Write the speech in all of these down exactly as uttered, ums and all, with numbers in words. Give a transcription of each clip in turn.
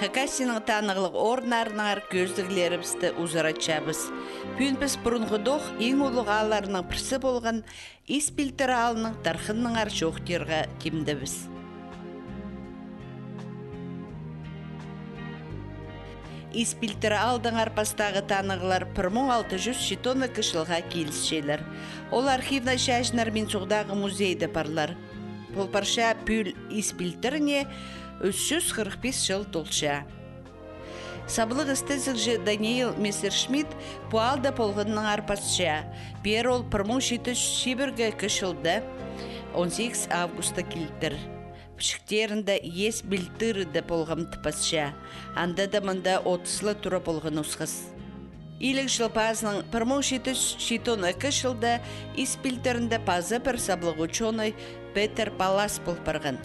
Хакасияның танығлығ орыннарынаңар кӧзідіглерібісті узаратчабыс. Пӱӱн піс пурунғыдох иң улуғ аалларының пірсі полған Ис Пилтір аалының тархынынаңар чоохтирға тимдебіс. Ис Пилтір аалдаңар пастағы танығлар пір муң алты чӱс читон ікі чылға килісчелер. Ол архивнай чаҷыннар Минсуғдағы музейде парлар. Пол парча пӱӱл Ис Пилтіріне ӱс чӱс хырых пис чыл толча. Саблығ істезігҷі Даниил Мессершмидт пу аалда полғанынаңар пасча. Пеер ол пір муң читі чӱс чибіргі ікі чылда, он сигіс августта килтір. Пічіктерінде Ес Пилтірде полғам тіп пасча. Анда даа мында отыс ла тура полған осхас. Илиг чыл пазынаң пір муң читі чӱс читон ікі чылда Ис Пилтірінде паза пір саблығ учёный Петер Паллас пол парған.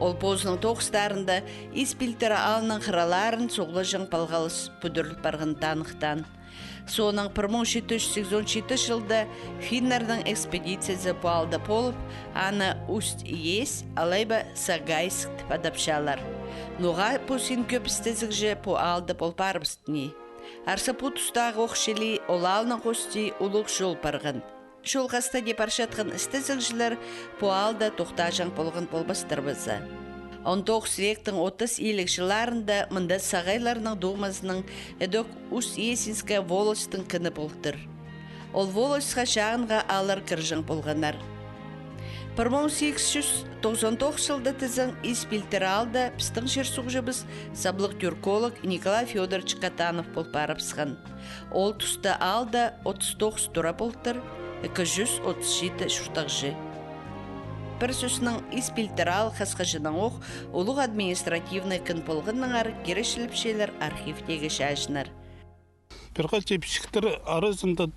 Ол позының тоғыстарында Ис Пилтір аалның хыраларын суғлаҷаң палғалыс пӱдіріл парған танығдаан. Соонаң пір муң читі чӱс сигізон читі чылда финнернің экспедициязы пу аалда полып, аны Усть-Ес, алай ба Сагайск тіп адапчалар. Ноға пу син кӧп істезігҷі пу аалда пол парыбыстың ни? Арса пу тустағы ох чіли ол аалның хости улуғ чол парған. Чол хастада парчатхан істезігҷілер пу аалда тохтаҷаң полған полбастар ба за. Он тоғыс вектің отыс илиг чылларында мында сағайларның думазының ідӧк Усть-Есинская волостьтың кіні полтыр. Ол волостьха чағынға ааллар кірҷең полғаннар. Пір муң сигіс чӱс тоғызон тоғыс чылда тізең Ис Пилтір аалда пістің чир-суғҷыбыс, саблығ тюрколог Николай Фёдорович Катанов пол парыбысхан. Ол туста аалда отыс тоғыс тура полтыр, ікі чӱс отыс читі чуртағҷы. Пір сӧснең, Ис Пилтір аал хасхаҷаң ох улуғ административнай кін полғанынаңар киречілепчелер архивтегі чаҷыннар. Пір хати пічіктер аразында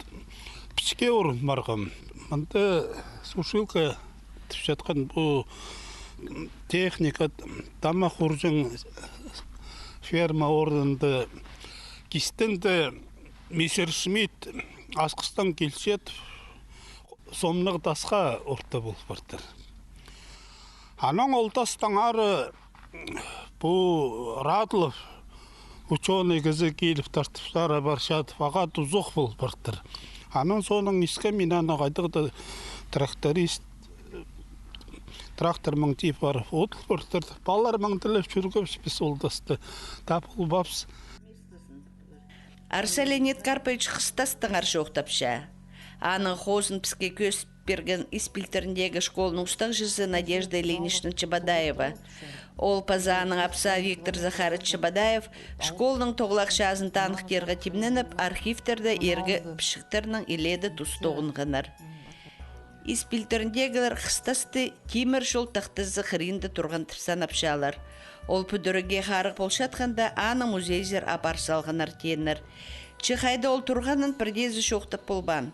пічікке орын парғам. Мында сушилка тіпчеткен пу техника, тамах урҷаң ферма орнында. Кистінде Мессершмидт Асхыстаң килчет, сомнығ тасха орта пол партыр. Анаң ол тастаң ары пу Радлов учёный кізі киліп тартып сара парчадып, ағаа тузох пол партыр. Анаң соонаң искем мин аны хайдағ-да тракторист, трактормаң тип парып, от партыр. Палалармаң тілеп чӧргебіс піс ол тасты. Тап ол папс. Арса Леонид Карпович хыстастаңар чоохтапча. Аның хозын піске кӧзіт пирген Ис Пилтіріндегі школның устағҷызы Надежда Ильинична Чебодаева. Ол паза аның апсаа Виктор Захарович Чебодаев школның тоғылах чазын таныхтирға тимненіп, архивтерде иргі пічіктернің илееде тус тоғынғаннар. Ис Пилтіріндегілер хыстасты тимір чол тахтазы хыринда турған тіп санапчалар. Ол пӱдіріге харығ полчатханда, аны музейзер апар салғаннар тееннер. Че хайда ол турғанын пірдеезі чоохтап полбаан.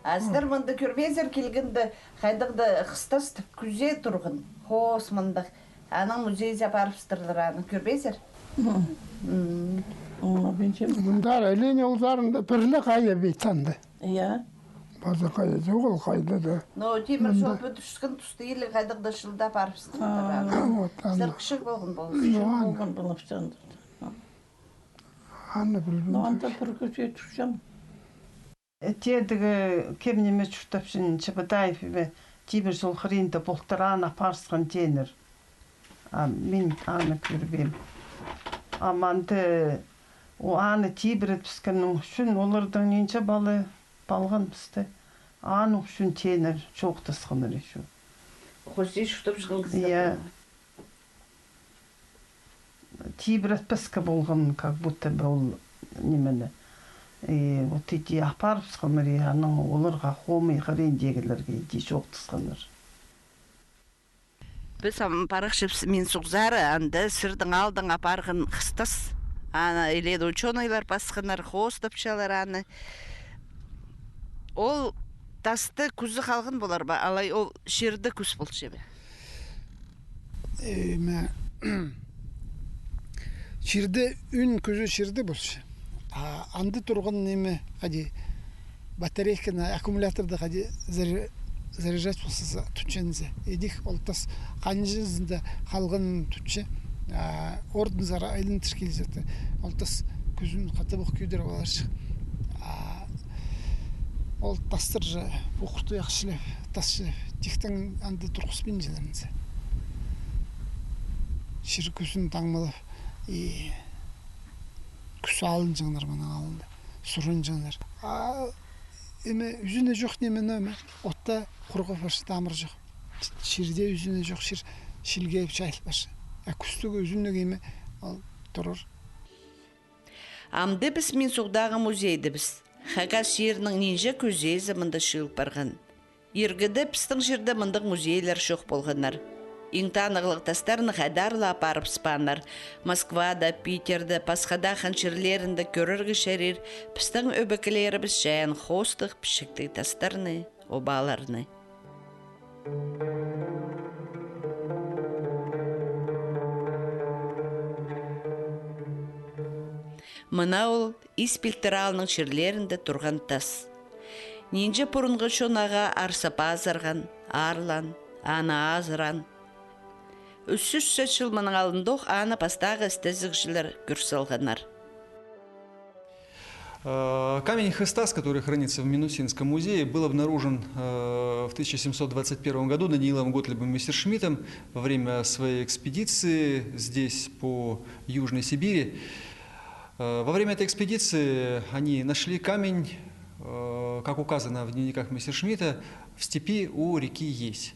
А сірер мында кӧрбеезер, килгенде хайдағ-да хыстас тіп кӱзе турған. Хоос мындағ. Анаң музейзе апарыбыстырлар аны. Кӧрбеезер? Мгм. Мгм. Мында Ленин узарында пір ле хайа бит анда. Иә. Паза хайа чоғыл хайда да. Но тимір чол пӱдіріскен туста или хайдағ-да чылда апарыбыстырлар аны. Вот, анда. Сірер кічіг полған поларзар. Ну, анда. Полған поларзар анда. Аны пілбинчем. Но анда пір кӱзе турчам. Тедігі кем ниме чуртапчаң, Чебодаев ниме, тимір чол хыринда полтыр, аны апарысхан тееннер. А мин аны кӧрбеем. А мында, о, аны тибіретпіскеннің ӱчӱн оларның нинҷе пала палған пісте. Аның ӱчӱн тееннер чоохтасханнар ещё. Хости чуртапчатхан кізілер. Иә. Тибіретпеске полған, как будто бы ол нимені. И вот иди апарыбысханнар, и анаң оларға хомай хыринда кізілерге иди чоохтасханнар. Піс ам парахчыбыс Минсуғзар, анда сірернің аалдаң апарған хыстас. Аны илееде учёныйлар пасханнар, хоостапчалар аны. Ол тасты кӱзі халған полар ба, алай ол чирде кӱс полча ба? Э, ме, чирде, ӱн кӱзі чирде полча. А анда турған ниме, хайди, батарейканы, аккумуляторды хайди заря-, заряжать полза, тутча нооза. Идӧк ол тас ханҷызында халғанын тутча. А, ордынзар айландыр килзе, ол тас кӱзін хатап ох кӧдіріп аларҷых. А, ол тастар же пу хуртуях чілеп, тас чілеп, тиктең анда турғыспинчалар нооза. Чир кӱзін таңмалап, и кӱс алынҷаңнар мының алнында, сурынҷаңнар. А, эме, ӱзіне чох ниме, ниме, отта хурғап парча, тамыр чох. Чирде ӱзіне чох, чир чилгейіп чайыл парча. А кӱстіг ӱзінніг, эме, ол турар. Амды піс Минсуғдағы музейдебіс. Хакас чирінің нинҷе кӧзеезі мында чыыл парған. Иргіде пістің чирде мындағ музейлер чох полғаннар. Иң танығлығ тастарны хайдар ла апарыбыспааннар. Москвада, Питерде, пасха даа хан чирлерінде кӧрерге чарир пістің ӧбекелерібіс чайаан хоостығ пічіктіг тастарны, обаларны. Мына ол Ис Пилтір аалның чирлерінде турған тас. Нинҷе пурунғы чон ағаа арса пазырған, аарлаан, аны азыраан. Ӱс чӱс чыл мының алнындох аны пастағы істезігҷілер кӧр салғаннар. Э, камень Хыстас, который хранится в Минусинском музее, был обнаружен, э, в тысяча семьсот двадцать первом году Даниилом Готлибом Мессершмиттом во время своей экспедиции здесь, по Южной Сибири. Э, во время этой экспедиции они нашли камень, э, как указано в дневниках Мессершмитта, в степи у реки Есь.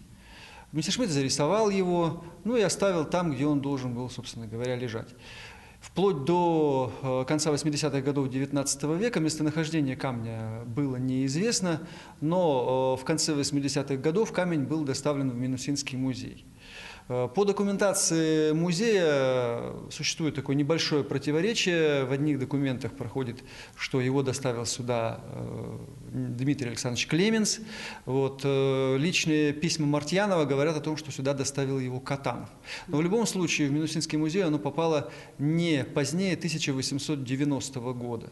Мессершмитт зарисовал его, ну и оставил там, где он должен был, собственно говоря, лежать. Вплоть до, э, конца восьмидесятых годов девятнадцатого века местонахождение камня было неизвестно, но, э, в конце восьмидесятых годов камень был доставлен в Минусинский музей. Э, по документации музея, э, существует такое небольшое противоречие. В одних документах проходит, что его доставил сюда, э, Дмитрий Александрович Клеменс. Вот, э, личные письма Мартьянова говорят о том, что сюда доставил его Катанов. Но в любом случае в Минусинский музей оно попало не позднее тысяча восемьсот девяностого года.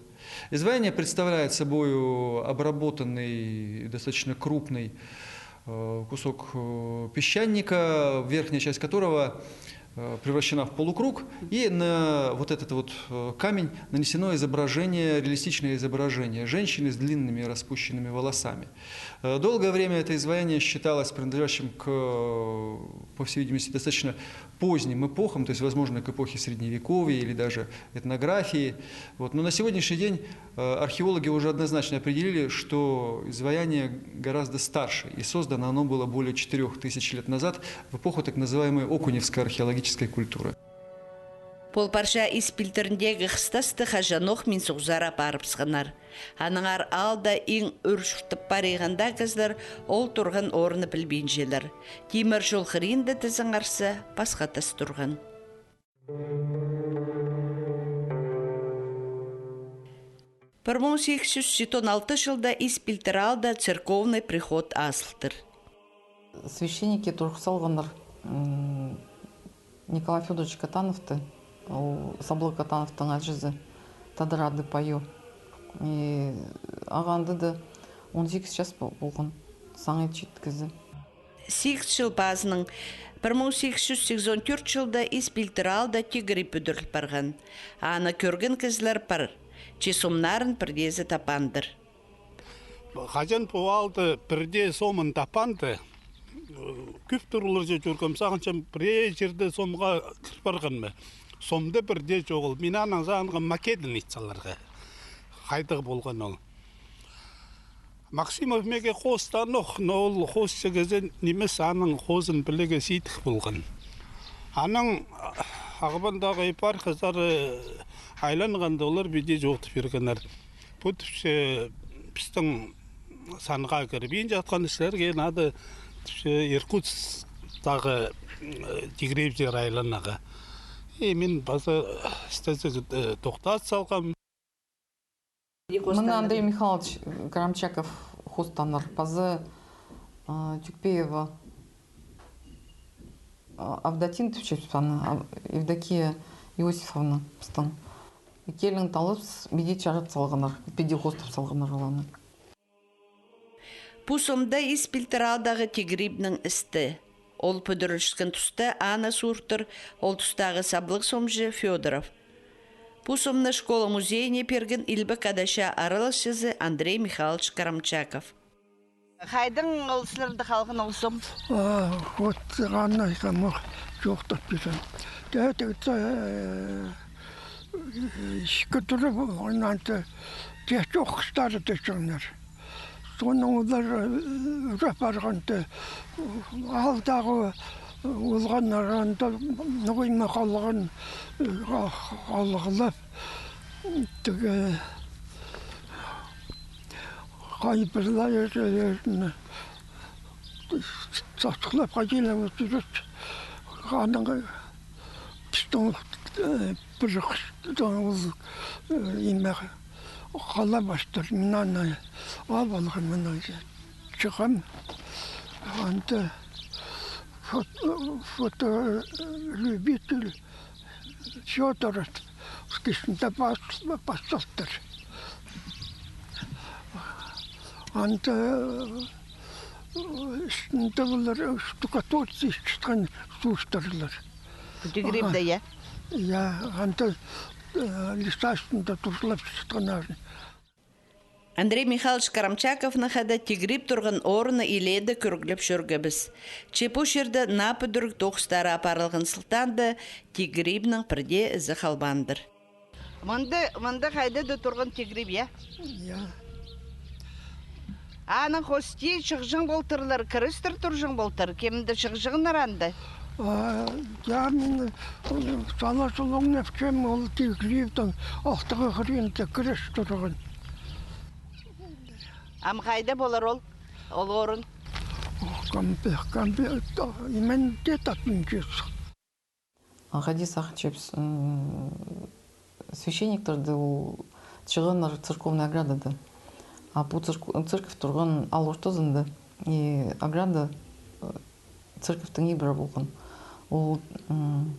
Изваяние представляет собою обработанный, достаточно крупный, э, кусок, э, песчаника, верхняя часть которого, э, превращена в полукруг, и на вот этот вот, э, камень нанесено изображение, реалистичное изображение женщины с длинными распущенными волосами. Э, долгое время это изваяние считалось принадлежащим к, э, по всей видимости, достаточно поздним эпохам, то есть, возможно, к эпохе Средневековья или даже этнографии. Вот. Но на сегодняшний день, э, археологи уже однозначно определили, что изваяние гораздо старше, и создано оно было более четырёх тысяч лет назад, в эпоху так называемой Окуневской археологической культуры. Пол парча Ис Пилтіріндегі Хыстасты хаҷанох Минсуғзар апарыбысханнар. Аннаңар аалда иң ӱр чуртап париған даа кізілер ол турған орынны пілбинчелер. Тимір чол хыринда тізең арса, пасха тас турған. Пір муң сигіс чӱс читон алты чылда Ис Пилтір аалда церковный приход азылтыр. Священникке турғыс салғаннар, м, Николай Фёдорович Катановты, ол Саблығ Катановтың аҷазы, тадар ады Паю. И ағаа анда даа он сигіс час пол-, полған, саңай чиит кізі. Сигіс чыл пазынаң, пір муң сигіс чӱс сигізон тӧрт чылда Ис Пилтір аалда тигіриб пӱдіріл парған. Аны кӧрген кізілер пар, че сомнарын пірдеезі таппаандыр. Хаҷан пу аалда пірдее сомын таппаанда, кӧп турларҷа чӧргем, сағынчам, пірее чирде сомға кір парған ма. Сомда пірдее чоғыл. Мин анаң сағынғам македін ит саларға. Хайдағ полған ол. Максимов меге хоостаан ох, но ол хоосчы кізі нимес, аның хоозын пілерге сидік полған. Анаң Ағбандағы епархиясар айланғанда олар піди чоохтап пиргеннер. Пу тіпче пістің санға кірбин чатхан, сірерге надо, тіпче, Иркутсктағы, м, тигірибзер айланарға. И мин паза істезіг, э, тохтат салғам. Мына Андрей Михайлович Громчаков хоостааннар, паза, э, Тюкпеева, э, Авдотин тіпчебіс аны, Ав-, Евдокия Иосифовна пістің. Ікӧлең таллабыс, піди чарат салғаннар, піди хоостап салғаннар оларны. Пу сомда Ис Пилтір аалдағы тигірибнің істі. Ол пӱдірілчеткен туста аны сууртыр ол тустағы саблығ сомҷы Фёдоров. Пу сомны школа музейіне пирген Илбек Ада чаа араласчызы Андрей Михайлович Карамчаков. Хайдаң ол сірерде халған ол сом? А, вот, аны айтам, ох, чоохтап пирем. Тее, тее, ікі тура полған, анда тее чох хыстары тее чоғыннар. Соның олар, э, ӱреп парғанда, аалдағы олғаннар анда нығыма халған, э, ха-, халғалап, тігі хайбырлай ерлерін сатхылап, хайдағ-да ӱрет. Анаң пістің, э, пір хыстың ол, э, име, хала пастыр. Мин аны ал алғам, мына чығам. Анда фото-, фотолюбитель Фёдоров кізінде пас-, пасталтыр. Анда, э, істінде олар штукатурка итчеткен туустарлар. Тигірибде, я? Я, анда, э, лиса істінде турлап чатхан. Андрей Михайлович Карамчаковнаң хада тигіриб турған орынны илееде кӧрглеп чӧргебіс. Че пу чирде наа пӱдіріг тоғыстары апарылған сылтаанда тигірибнің пірдее ізі халбаандыр. Мында, мында хайда-да турған тигіриб, я? Я. Аның хости чығҷаң полтырлар, кірістір турҷаң полтыр, кемде чығҷаңнар анда? А, я, мин, э, сала чулуңнап чӧргем, ол тигірибтің алтығы хыринда кіріс турған. Ам хайда полар ол, ол орын? Ох, кампе, кампе, именде таппинчам. А хайди сағынчабыс, м, священниктерді ол чығаннар церковный оградада. А пу церк-, церковь турған аал ортазында, и ограда, э, церковьтің ибіре полған. Ол, м,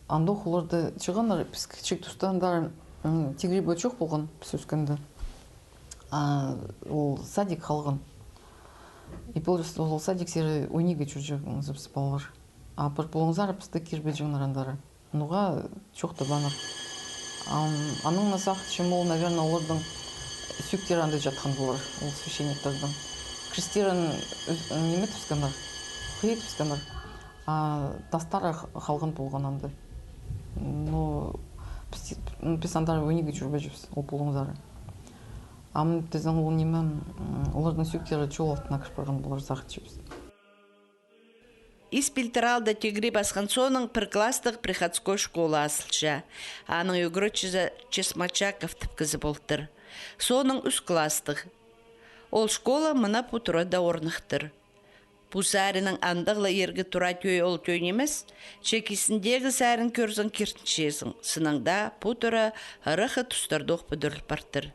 андох оларды чығаннар, піс кічіг туста андар, м, тигіриб чох полған, піс ӧскенде. А ол садик халған. И полыс ол садик сері ойнирға чӧрҷеңнер піс палалар. А пір полыңзар, пісті кирбеҷеңнер андар. Ноға чоохтабааннар. Ам, аның на сағынчам ол, наверно, олардың сӱӱктері анда чатхан полар, ол священниктердің. Крестерін ӱз-, ниме тіпчеткеннер, хыйа тіпчеткеннер. А тастары х-, халған полған анда. Но піс, піс андар ойнирға чӧрбеҷеңміс, ол полыңзар. Ам тізең ол ниме, м, олардың сӱӱктері чол алтына кір парған полар, сағынчабыс. Ис Пилтір аалда тигіриб асхан соонаң пір класстығ приходской школа азылча. Аның ӱгретчізі Чесмачаков тіп кізі полтыр. Соонаң ӱс класстығ. Ол школа мына пу турада орныхтыр. Пу саринаң андағ ла иргі тура тӧӧй ол тӧӧй нимес, че кизіндегі сарин кӧрзең, киртінчезің, сыннаң даа пу тура ыраххы тустардох пӱдіріл партыр.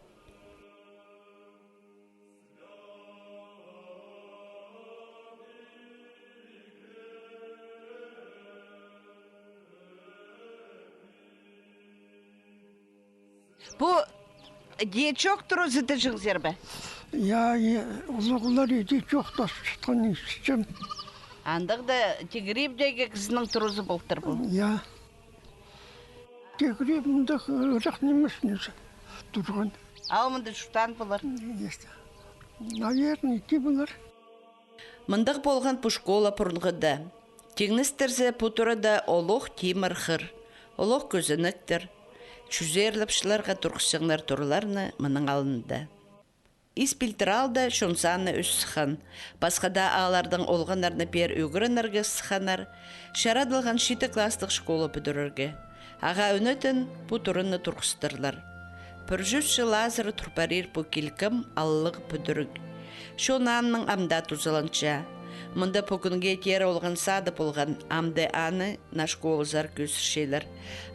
Пу дьячок турызы тіҷеңзер бе? Я, я, улуғлар дьячок тастатхан исчем. Андағ даа тигірибдегі кізінің турызы полтыр пу. Я. Тигіриб мындағ ырах нимес ниме турған. А мында чуртаан полар? Наверное, ити полар. Мындағ полған пу школа пурунғыда. Тиңнестірзе, пу турада олох тимір хыр, олох кӧзенектер. Чӱзерлеп чылларға турғысчаңнар турларны мының алнында. Ис Пилтір аалда чон саны ӧс сыххан. Пасха даа ааллардаң олғаннарны пеер ӱгренерге сыхханнар, чарадылған читі класстығ школа пӱдірерге. Ағаа ӱнетін пу тураны турғыстырлар. Пір чӱс чыл азыра тур парир пу килкім аллығ пӱдіріг. Чон аннаң ам даа тузаланча. Мында пу кӱнге теер олған сады полған, амды аны наа школазар кӧзірчелер.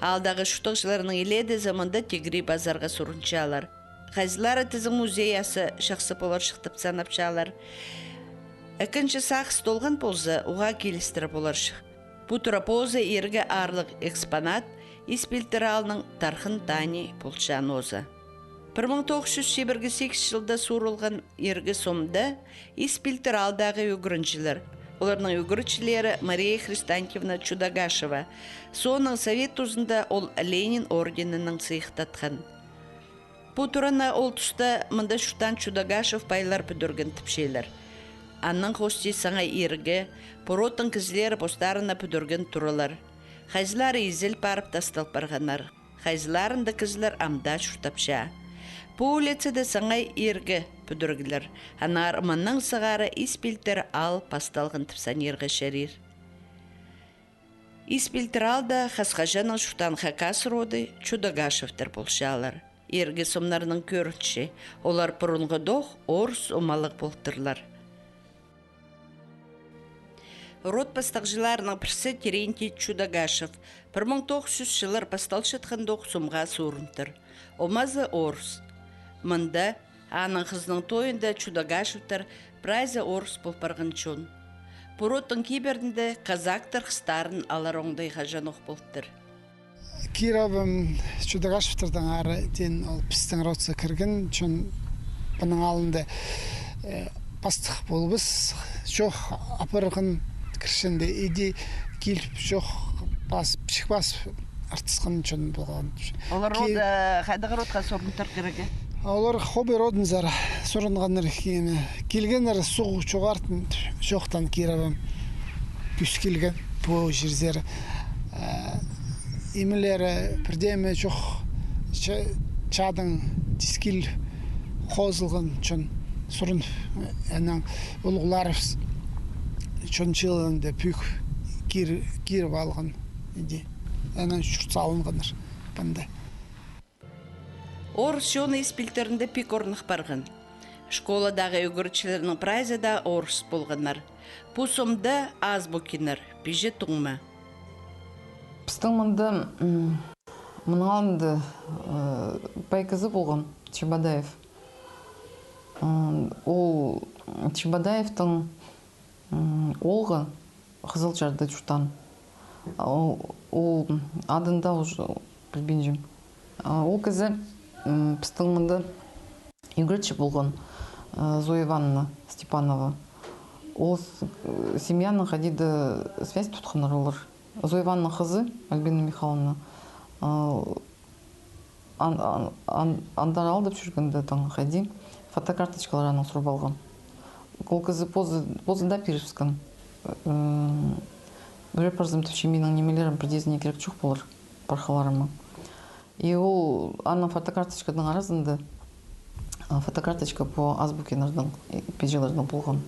Аалдағы чуртағҷыларның илеедезі мында тигіриб азарға сурынчалар. Хайзылары тізең музей аса чахсы поларҷых тіп санапчалар. Ікінҷі сағыс толған полза, уғаа килістіре поларҷых. Пу тура позы иргі аарлығ экспонат Ис Пилтір аалның тархын тани полчаң нооза. Пір муң тоғыс чӱс чибіргі сигіс чылда суурылған иргі сомда Ис Пилтір аалдағы ӱгренҷілер Оларның ӱгретчілері Мария Христантьевна Чудогашева. Соонаң совет тузында ол Ленин орденінең сыйыхтатхан. Пу тураны ол туста мында чуртаан Чудогашев пайлар пӱдірген тіпчелер. Анаң хости саңай иргі, пу родтың кізілері постарына пӱдірген туралар. Хайзылары изел парып тастал парғаннар. Хайзыларында кізілер ам даа чуртапча. Пу улицада саңай иргі пӱдіргілер. Аннаңар мыннаң сығара Ис Пилтір аал пасталған тіп санирға чарир. Ис Пилтір аалда хас-хаҷаннаң чуртаан хакас роды Чудогашевтер полчалар. Иргі сомнарнаң кӧрінче, олар пурунғыдох орыс омалығ полтырлар. Род пастағҷыларының пірсі Терентий Чудогашев, пір муң тоғыс чӱс чыллар пасталчатхандох сомға сурынтыр. Омазы орыс. Мында, аның хызының тойында Чудогашевтер прайзы орыс пол парған чон. Пу родтың кибірінде казактар хыстарын алар оңдай хаҷанох полтыр. Кирабым Чудогашевтердең ары теен ол пістің родсха кірген чон. Пының алнында, э, пастых полбас, чох апарған кірчеңде, иди киліп, чох пас, пічік пас артысхан чон полған. Олар Ки- род, э, хайдағ родха сурынтыр кирек? Олар Хобый родынзар сурынғаннар киені. Килгеннер суғ чоғартын чоохтаан Кирабым. Кӱс килген пу чирзер. Э, имелері пірдеме чох, ча-, чадаң тискіл хозылған чон сурын, анаң улуғларыбыс чон чыылғанда пӱӱк кир-, киріп алған иди. Анаң чурт салынғаннар панда. Орыс чоны Ис Пилтірінде пик орнах парған. Школадағы ӱгретчілернің прайзы даа орыс полғаннар. Пу сомда Азбукиннер, пиҷе туңма. Пістің мында, м, мының алнында, э, пай кізі полған, Чебодаев. М, ол Чебодаевтің, м, оолғы Хызылчарда чуртаан. А ол, ол адын даа уже пілбинчем. А ол кізі, м, пістің мында ӱгретчі полған, э, Зоя Ивановна Степанова. Ол с-, э, семьяның хайди-да связь тутханнар олар. Зоя Ивановнаның хызы, Альбина Михайловна, э, ан-, ан-, ан-, андар алдап чӧргенде таң хайди фотокарточкалар анаң сурып алған. Ол кізі позы, позы даа пирібіскен. М, ӱреп парзам, тіпче, минің нимелерім пірдеезіне кирек чох полар, пархаларыма. И ол аның фотокарточканың аразында, а, фотокарточка по Азбукиннернің, и, пиҷелернің полған.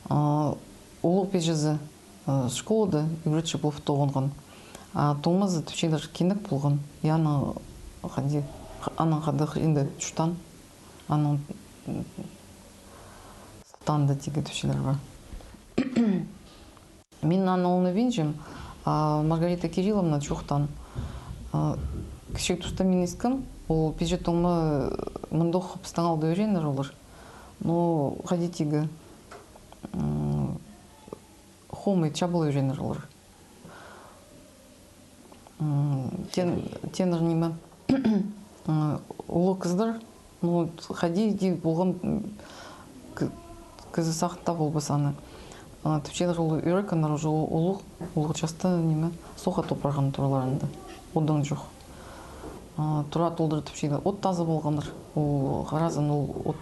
А, улуғ пиҷезі, а, школада ӱгретчі полып тоғынған. А туңмазы, тіпчелер, кинек полған. И аның хайди, аның хайдағ хыринда чуртаан, аның, м, салтанында тигі тіпчелер пар. Мин аны ол ниме пілбинчем, а Маргарита Кирилловна чоохтаан, а, кічіг туста мин искем, ол пиҷе туңма мындох пістің аалда ӱренер олар. Но хайди тигі, м, хомай чабыла ӱренер олар. М, тен-, тенір ниме. М, улуғ кізілер, ну, хайди даа полған, м, к-, кізі сағынтып полбас аны. А, тіпчелер, ол ӱрекеннер уже у-, улуғ, улуғ часта ниме, сох тоо парған тураларында. Одың чох. А, тура толдыра тіпчелер. От тазы полғаннар. Ол харазын ол от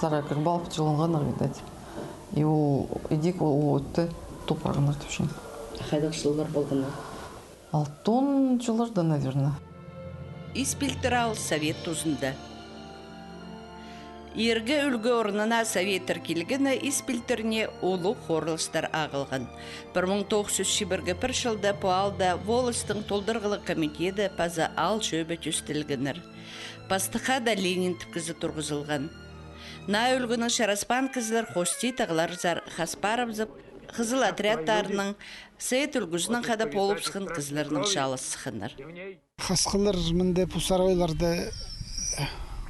сари кіріп алып чылынғаннар, видать. И ол идӧк ол, ол отты тоо парғаннар тіпче. Хайдағ чыллар полған ол? Алтон чылларда, наверное. Ис Пилтір аал совет тузында. Иргі ӱлгӱ орнына советтер килгені Ис Пилтіріне улуғ хорылыстар ағылған. Пір муң тоғыс чӱс чибіргі пір чылда пу аалда волостың толдырғылығ комитеті паза аал чӧбі тӧстелгеннер. Пастыхха даа Ленин тіп кізі турғызылған. Наа ӱлгӱнең чараспаан кізілер хости тағларзар хас парыбызып, хызыл отрядтарынаң, совет ӱлгӱзінең хада полыбысхан кізілернең чаалас сыхханнар. Хасхылар мында пу сарайларда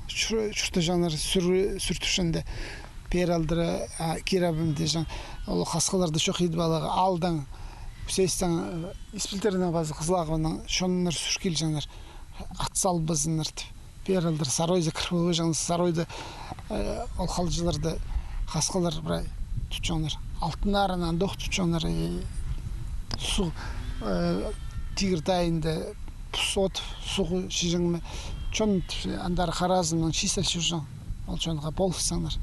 чур-, чуртаҷаңнар, сӱр-, сӱртіпчеңнер. Пеер алдыра, а, Кирабым тіҷең. Ол хасхыларны чох идіп аларға, аалдаң, сӧстең, э, Ис Пилтірнең паза Хызыл Ағбаннаң чоннар сӱр килҷеңнер. Ат салбазыннар тіп. Пеер алдыра сарайзар кір полбаҷаңнар, сарайда, э, ол халҷыларны хасхылар прай Тутчаңнар. Алтын Арығ андох тутчаңнар, э, суғ, э, Тигір тайында пус от, суғ чиҷең ме. Чон андар харазынаң чиис ал чӧрҷең. Ол чонға полысчаңнар.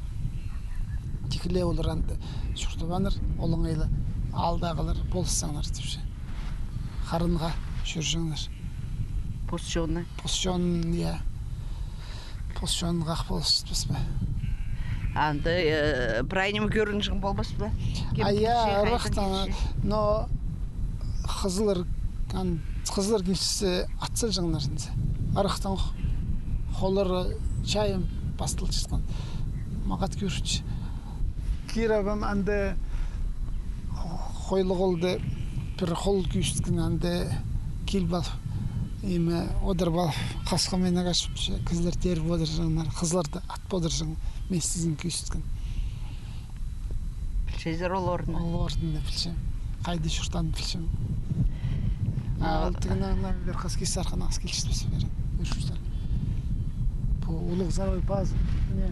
Тикіле олар анда чуртабааннар, олаңай ла аалдағылар полысчаңнар тіпче. Харынға чӧрҷеңнер. Пос чонны? Пос чонны, я. Пос чонға полысчатпас па? Анда, э, прай ниме кӧрінҷең полбас па? Кем килче, хайдаң килче? А, я, ырахтаң, но хызыллар, ан, хызыллар килче, ат салҷаңнар ниме. Ырахтаң холлары чайым пасталчатхан. Мағат кӧрче. Киребім анда хо-, хойлығ холда пір хол кӧзіткен, анда киліп алып, име, одырып алып, хасха мин качып, кізілер тееріп одырҷаңнар, хызылларны атып одырҷаң, мин сізін кӧзіткен. Пілчезер ол орынны? Ол орынны пілчем. Хайда чуртаанын пілчем. А, а ол тігінең пір хас кис арғанаң ас килчетпес пеер. Ӧр чуртаан. Пу Улуғ Зарой пазы. Не?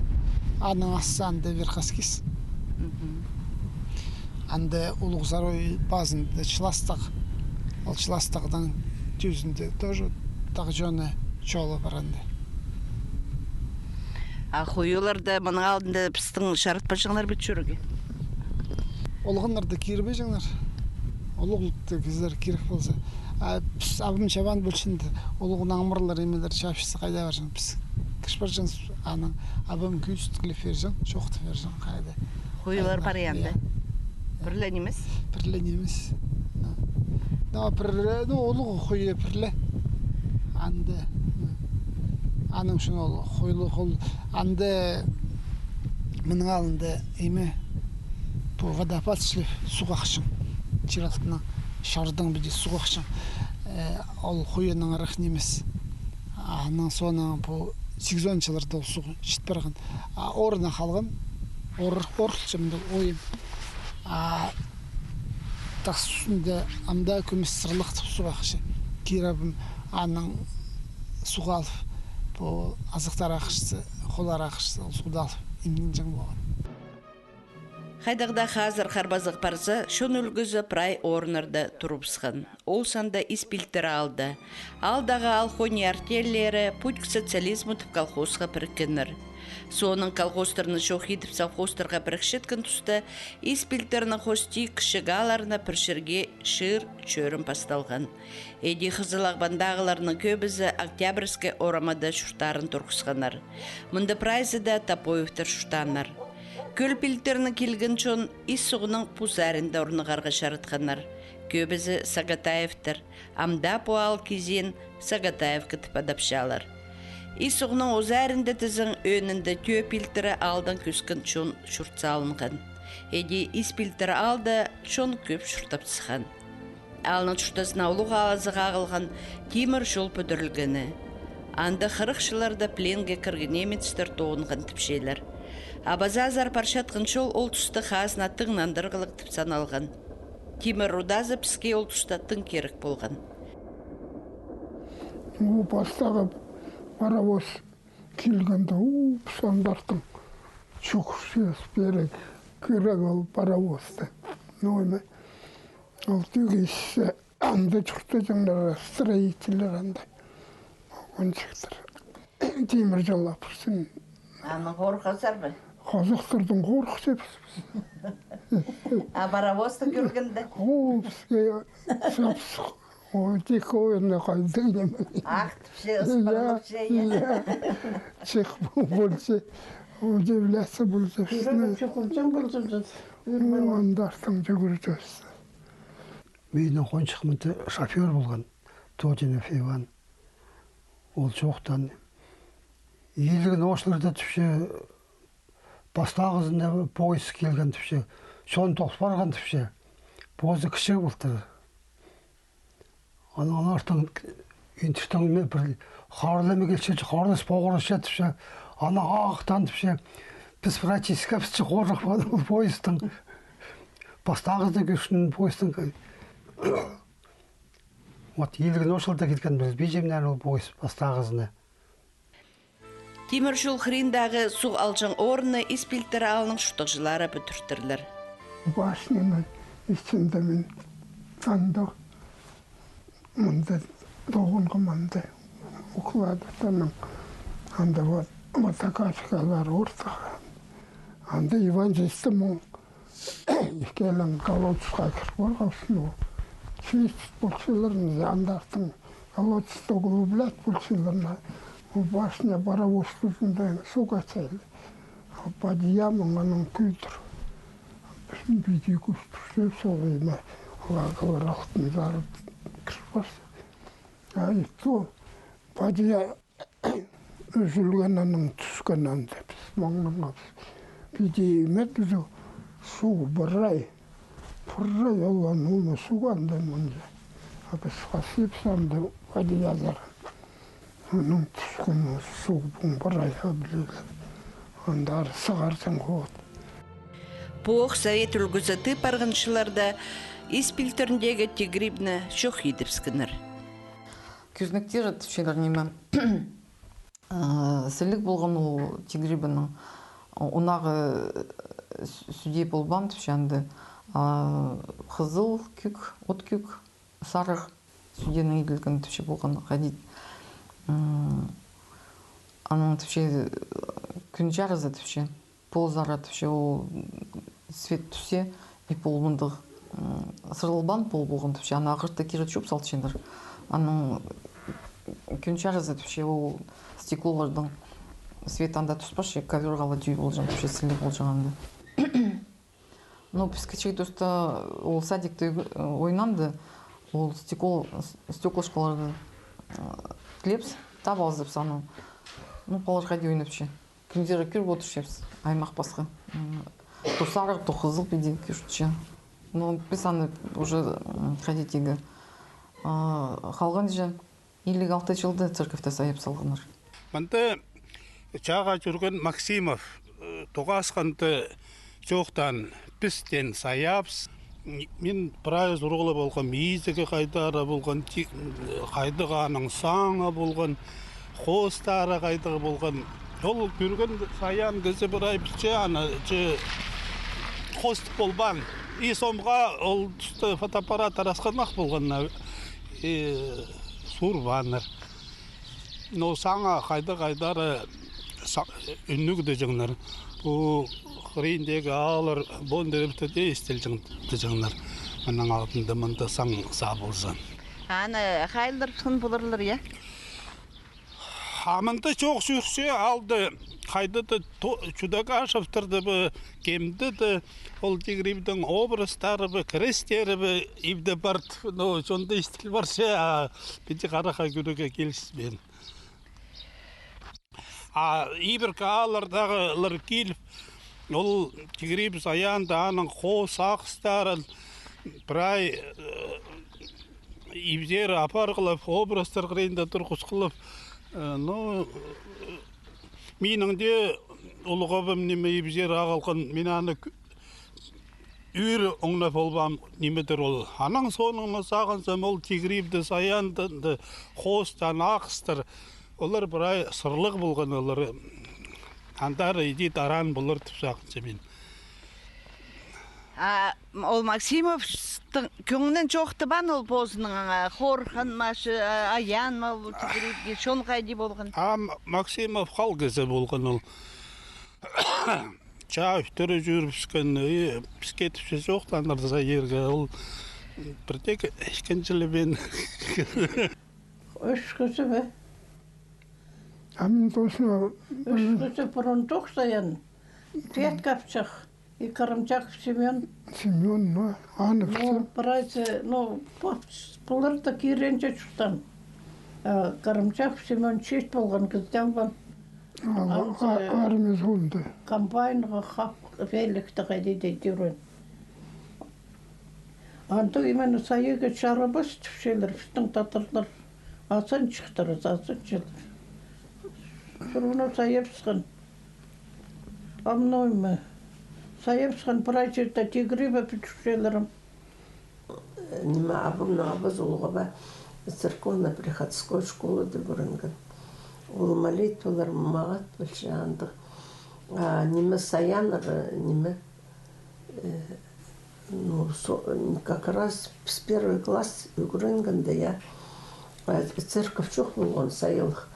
Аның ас санында пір хас кис. Мгм. Анда Улуғ Зарой пазында Чыластағ. Ол Чыластағның тӱзінде тоже тағ чоны чолы пар анда. А хойыларны мының алнында пістің чаратпаҷаңнар бе чӧрерге? Олғаннарны кирбеҷеңнер. Улуғларны кізілер кирек полза. А піс абам чабан полчаң даа, улуғ наңмырлар, имелер чапчатса, хайда парҷаң? Піс кірче парҷаңмыс, анаң абам кӧзіткілеп пирҷең, чоохтап пирҷең, хайда. Хойылар пар анда. Пірле нимес? Пірле нимес. Но пір, ну, улуғ хойы пірле. Анда. Аның ӱчӱн ол хойлығ ол. Анда мының алнында име, пу водопад чіли, суғ ахчаң. Чир алтынаң чарыдаң піди суғ ахчаң. Э, ол хойынаң ырах нимес. Аның соонаң пу сигізон чылларда ол суғ чіт парған. А орнына халған, ор-, орылча мында ойым. А тас ӱстӱнде амды кӱмӱс сырлығ тіп суғ ахча. Киребім анаң суғ алып, пу азахтар ахчазы, холлар ахчазы, ол суғны алып, имненҷең полған. Хайдағ даа хазыр харбазығ парза, чон ӱлгӱзі прай орыннарда турыбысхан. Ол санда Ис Пилтірі аалда. Аалдағы аал хони артельлері «Путь к социализму» тіп колхозха піріккеннер. Соонаң колхозтарны чох идіп совхозтарға пірікчеткен туста Ис Пилтірінің хости кічіг аалларына пір чирге чыыр чӧрім пасталған. Іди Хызыл Ағбандағыларның кӧбізі Октябрьская орамада чурттарын турғысханнар. Мында прайзы даа Топоевтер чуртааннар. Кӧл Пилтірінең килген чон Ис суғның пу саринда орнығарға чаратханнар. Кӧбізі Сагатаевтер, амды пу аал кізіин Сагатаевка тіп адапчалар. Ис суғның узарында тізең ӧӧнінде Тӧӧ Пилтірі аалдаң кӧскен чон чурт салынған. Іди Ис Пилтірі аалда чон кӧп чуртапчатхан. Аалның чуртазына улуғ алызығ ағылған тимір чол пӱдірілгені. Анда хырых чылларда пленге кірген немецтер тоғынған тіпчелер. Абазазар парчатхан чол ол туста хазна тың нандырығлығ тіп саналған. Тимір рудазы піске ол туста тың кирек полған. Ну, пастағы паровоз килгенде, у, піс андартын чӱгӱрчебіс, пеер кирек ол паровозты. Ну, ниме, ол тӱгӱссе, анда чуртаҷаңнар, строительлер анда. Онҷектер. Тимір чол апарсын. Анаң хорыхчазар ба? Хазахтардаң хорыхчабыс. А паровозты кӧргенде? О, піске чапсых. О, диковинный хайдағ ниме. Ах, тіпче, ысхырылыпча, я. Чых полча, удивляться полча. Чӱгӱрче полча. О, андартын чӱгӱрчебіс. Минің хонҷых мында шофёр полған, Тодинов Иван. Ол чоохтаан. Илігін ошларда тіпче, пастағызында поезд килген тіпче, чон тол парған тіпче, позы кічіг полтыр. Анаң артын интертің ме пір харлама килче, харлас поғырча тіпче, анаң ағахтаан тіпче, піс прай тискебіс чи хорых ол поездтың. Пастағызында кӧрчем поездтың. Вот, илігін ошларда килген, пілбинчем, наверно, ол поезд пастағызында. Тимір чол хыриндағы суғ алҷаң орынны Ис Пилтірі аалның чуртағҷылары пӱдіртірлер. Башняның ичінде мин анда, мында тоғынғам, анда укладывать, анаң анда вот, вот така чикалар ортаға. Анда Иван чисті муң икелең колодцьха кір парғабыс, ну, чистить полчалар, андартын колодец углублять полчалар, на, ну, башня паровоз тузында суға чайлы. Падияның анаң кӧдір. Пістің піди кӱстірсе, сол име лагалар алтын зарып кіріп парса. А и то падия ӱзӱлген анаң тӱскен анда. Піс маңнаңабыс. Піди име тӱзі суғ пырай. Пырай, Аллах, ноға суғ анда мында. А піс хасибыс анда падиязар. Анаң тӱскен суғ пуң пырай, а пілең. Андар сығарзаң хот. Пу ох совет ӱлгӱзі тіп парғанҷыларда ис пилтіріндегі тигрибні чох идібіскеннер. Кӧзенектер тіпчелер ниме. А, сіліг полған ол тигрибінің. Онағы, э, с-, сӱде полбаан тіпче анда. А, хызыл, кӧк, от кӧк, сарығ сӱденең иділген тіпче полған хайди. М, анаң тіпче, э, кӱн чарызы тіпче. Ползар тіпче, ол свет тӱссе, и пол мындағ, м, сырылбаан пол полған тіпче, аны ағыртып кире чуп салчалар. Анаң кӱн чарызы тіпче, ол стеклолардаң свет анда тӱспесче, ковёрға ла тӧӧй полҷаң тіпче, сіліг полҷаң анда. Ну, піс кічіг туста ол садикте ойнаанда, ол стекло, стеклышкаларды, э, тілебіс, таап алзабыс аны. Ну, палалар хайди ойнапча. Кӱндері кӧріп одырчабыс, аймах пасха. М, то сарығ, то хызыл піди кӧрче. Но піс аны уже, м, хайди тигі, а, халғанҷа, илиг алты чылда церковьте сайап салғаннар. Мында чааға чӧрген Максимов, э, тоғасханда чоохтаан, пістең саябыс. Мин прай сурығлап алғам, изігі хайдағ-да полған, ти-, хайдағ аның саңы полған, хоостары хайдағ полған. Ол кӧрген саян кізі прай пілче, аны че хоос тіп полбаан. И сомға ол туста фотоаппарат арасханах полған, и суурбааннар. Но саңа хайдағ-хайдағ са-, ӱнніг тіҷеңнер. Пу хыриндағы ааллар Бондаревтер дее истілҷең тіҷеңнер. Мының алтында мында саң сабылза. Аны хайылдырыбысхан поларлар, я? А мында чох чӧрче, алды хайда-да то-, Чудагашевтер дее бе, кемде-де, ол тигрибдең образтары бе, крестері бе, ибде парт, но чонда истіл парча, а піди харахха кӧрерге киліспеен. А ибіркі ааллардағылар киліп, ол тигриб саянда аның хоос ағыстарын прай, э, ибзері апарғылап, образтар хыринда турғысхылап, э, ну, минің дее улуғ абам ниме ибзері ағылған, мин аны кӧ-, ӧӧр оңнап полбаам, ниме-дір ол. Анаң соонаң сағынзам, ол тигрибде саянда, хоостаан ағыстар, олар прай сырлығ полған, олар андар иди тараан полар тіп сағынчам мин. А, м, ол Максимовтың кӧңнін чоохтабаан ол позының, а, хорхан ма, ш-, а, аян ма ол тигрибге, чон хайди полған? А, М-, Максимов хал кізі полған ол. Чаа ӱтіре чӧрібіскен, и піске тіпче чоохтанарза ирге, ол пірдее ікінҷілебеен. Ӱс кізі бе? А мин точно. Ӱс кізі пурун тоғыс аян. Пет капчах. И Карамчаков Семён. Семён, ну, аны. Ну, пісі прайзы, ну, пу-, пулар даа киренҷе чуртаан. А Карамчаков Семён чиит полған кізі албан. А, анзы а, армия зонда. Комбайнға хап, великті хайди дее тӧреен. Анда именно сайыға чарабас тіпчелер, пістің татарлар. Азанҷыхтар, азанҷылар. Всё равно сайабысхан. А мынау ниме? Сайабысхан прай чирде тигриб пӱдірчелер. Ниме, абамның абазы улуғ аба церковно-приходской школада ӱгренген. Ол молитвалар мағат пілче андағ. А ниме, саяннар, ниме, э, Ну, со-, как раз піс первый класс ӱгренгенде, я, а, церковь чох полған, сайылых.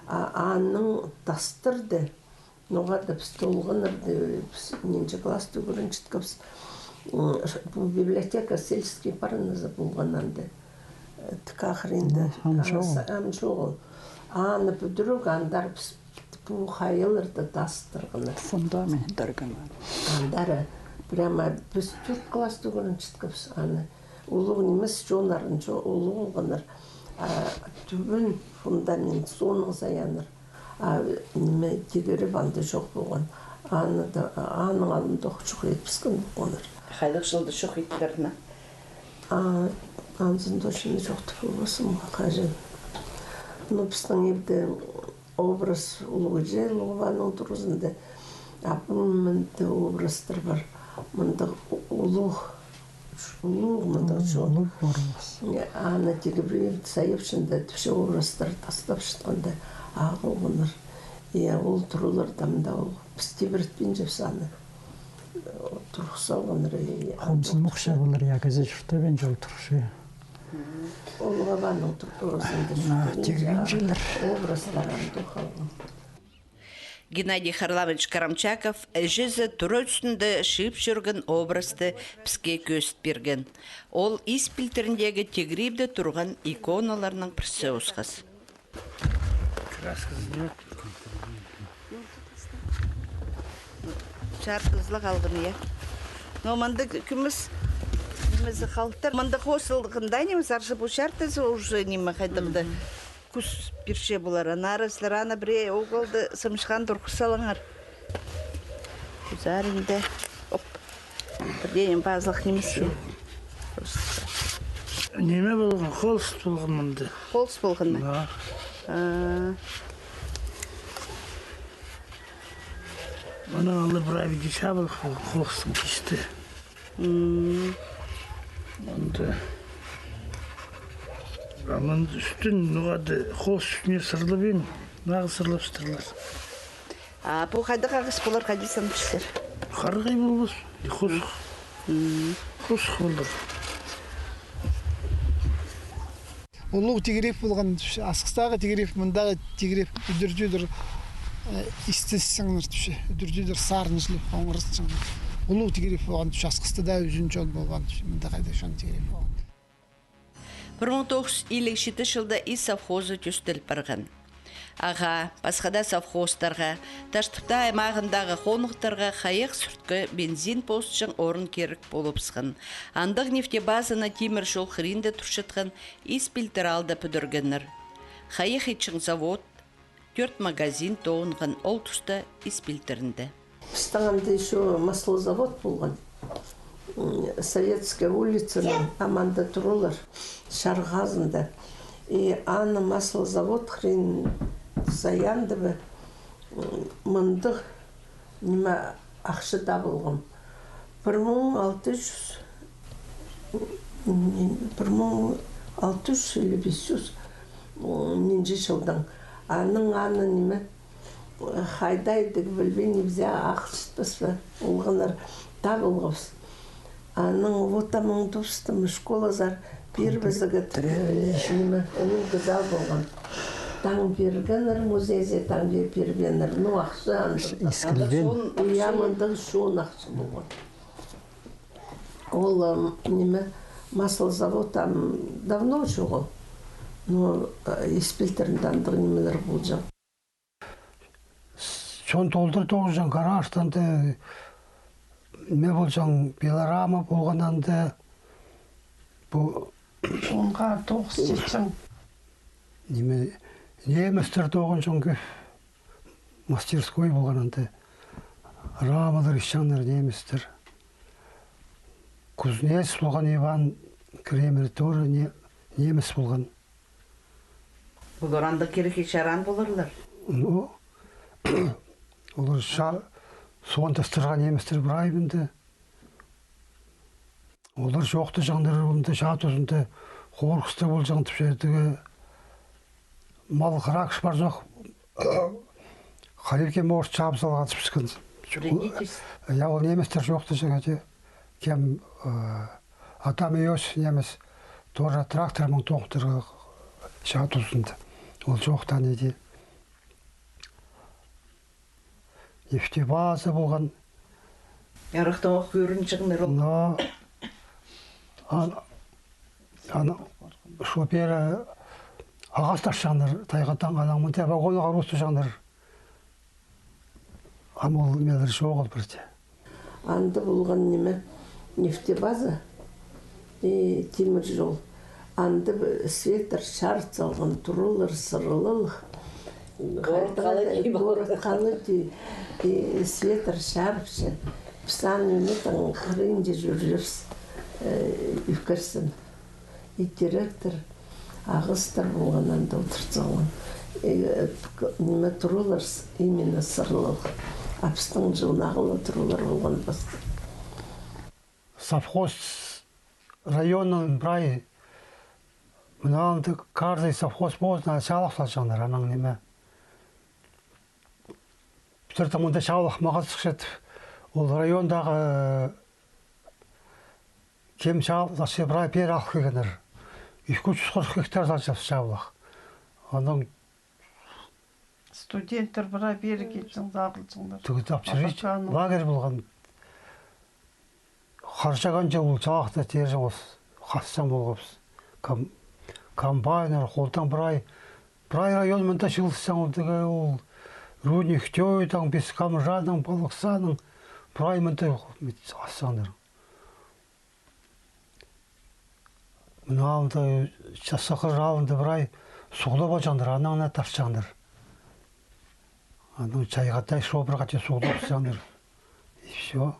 А, аның тастырды. Ноға-да піс толғаннар, піс нинҷе класста ӱгренчеткебіс. М, ш-, пу библиотека сельский парназы полған анда. Э, тікі хыринда. Ну, ам чоғыл. Ам чоғыл. Аны пӱдіріг, андар піс пу хайаларды тастырғаннар. Фундамент тарғаннар. Андар прямо піс тӧрт класста ӱгренчеткебіс аны. Улуғ нимес, чоннарын чо-, улуғ полғаннар. А тӱбін фундамент соонаң саяннар. А ниме, тигіріп анда чох полған. Аны даа, аның алнында ох чох итпіскен полғаннар. Хайдағ чылда чох иттілер на? А, анзын точно чох тіп полбаспын, хаҷан. Ну, пістің ибде образ улуғ іҷе, Луғбаның туразында. А пу мында образтар пар. Мында у-, улуғ Улуғ мындағ чон. Улуғ парыбыс. Аны тигібіреен сайапчаң даа, тіпче, образтар тастапчатханда ағылғаннар. Я, ол туралар там да ол. Піс тибіретпинчебіс аны. Турғыс салғаннар, я. Хомзынмахча полар, я, кізі чуртабинча ол турча. Ол Луғбаның туразында чуртабинча, тигібинчелер. Образтар анда халған. Геннадий Харламович Карамчаков іҷезі тура ӱстӱнде чыып чӧрген образты піске кӧзіт пирген. Ол Ис пилтіріндегі тигірибде турған иконаларның пірсі осхас. Краскасы нет. Чартызы ла халған, я. Но мында кӱмӱс нимезі халыптар. Мында хозылғанда ниме, сарчы пу чартызы уже ниме хайдағ-да. Кӱс пирче полар. Аннаңар сірер аны пірее уголда сымчаан турғыс салыңар. Кӱзарында. Оп. Пірдеңе пазылах нимес пе? Ниме полған? Холст полған мында. Холст полған ма? Да. А. Мына алай прай иди чабыл хол-, холстың кисті. М. Мында. А мында ӱстӱн, ноға-да, холст ӱстӱне сырлабин, нағыз сырлабыстырлар. А пу хайдағ ағас полар, хайди санапчазар? Харғай полбас, и хосых. М. Хосых полар. Улуғ тигіреп полған, Асхыстағы тигіреп, мындағы тигіреп, ӱдӱр-тӱдӱр, э, истессеңнер тіпче, ӱдӱр-тӱдӱр сарын чілеп, хоңырысчаңнар. Улуғ тигіреп полған тіпче, Асхыста даа ӱзӱн чон полған тіпче, мында хайдағ чон тигіреп полған. Пір муң тоғыс чӱс илиг читі чылда Ис совхозы тӧстел парған. Ағаа, пасха даа совхозтарға, Таштыпта аймағындағы хоныхтарға хайығ сӱртке бензин позытчаң орын кирек полыбысхан. Андағ нефтебазаны тимір чол хыринда турчатхан Ис пилтір аалда пӱдіргеннер. Хайығ итчең завод, тӧрт магазин тоғынған ол туста Ис пилтірінде. Пістің анда ещё маслозавод полған. М, Советская улицаның аманда туралар, чарғазында. И аны маслозавод хырин саянды ба, м, мындағ ниме, ахча табылған. Пір муң алты чӱс, м, пір муң алты чӱс или пис чӱс, м, нинҷе чылдаң. Аның аны ниме, хайдағ идіг пілбин, ибзер ағылчатпас па, олғаннар табылғабыс. Аның вот амның тустым школазар пирбезіг ит, ниме, ӱлӱкӱ зал полған. Таң пиргеннер музейзер, таң пир-, пирбееннер. Ну, ахча андағ. Искілген. Я, мындағ чоон ахча полған. Ол, ам, ниме, маслозавод ам давно чоғыл. Но, э, Ис пилтірінде андағ нимелер полҷаң. Чон толдыра тоғынҷаң, гаражтаң даа, ниме полҷаң, пилорама полған анда, пу чонға тоғыс читчең. Ниме, немецтер тоғынҷаң кӧп, мастерской полған анда, рамалар итчеңнер немецтер. Кузнец полған Иван Кремер тоже не-, немец полған. Олар анда кирекке чаран поларлар. Ну, олар ча-, суон тастырған немецтер прай мында. Олар чоохтаҷаңнар, мында чаа тузында хорғыстар полҷаң тіпче, тігі мал хырағ парҷох. Хайди кем орыс чаап салған тіпчеткен. Вредительство. Я, ол немецтер чоохтаҷаң, ате, кем Э, атам Иосиф нимес, тоже трактормаң тоғынтырға чаа тузында. Ол чоохтаан иди. Нефтебаза полған. Арахтаң ох кӧрінчеңнер ол. Но ан-, аны шофёр ағас тартчаңнар, тайғадаң, анаң мында вагонға грузтаҷаңнар. Ам ол нимелер чоғыл пірдее. Анда полған ниме, нефтебаза, и тимір чол. Анда б-, светтер чарыт салған, туралар сырылығ. Город хайдағ-да, халай тіп, город халай тіп, и светтер чарыпча. Піс аны ниме, таң хыринҷа чӧрчебіс, э, ӧкерсін. И теректер, ағастар полған анда одыртылған. И, э, к-, ниме, туралар с-, именно сырылығ. А пістің чылнағлы туралар полған пастап. Совхоз районның прай, мына анда каждый совхоз позына чаалах салчаңнар, анаң ниме. Пістернің мында чаалах мағат сыхча тіп, ол райондағы кем чаалах салча, прай пеер ал килгеннер. Ікі чӱс хырых гектар салча чаалах. Анаң студенттер прай пеер килчең, сағылчаңнар. Тігі тапчырча лагерь полған. Харчағанҷа ол чаалахта тирҷең ос, хасчаң полғабыс. Ком-, комбайннар, холдаң прай, прай район мында чыылысчаң ол, тігі ол рудник Тёйдаң, Бескамжаның, Палықсаның, прай мында хасчаңнар. Мына алында, Часахыр алында прай суғда полҷаңнар, анаң на тартчаңнар. Анаң чайғыда шобырға тее суғда полҷаңнар. И всё.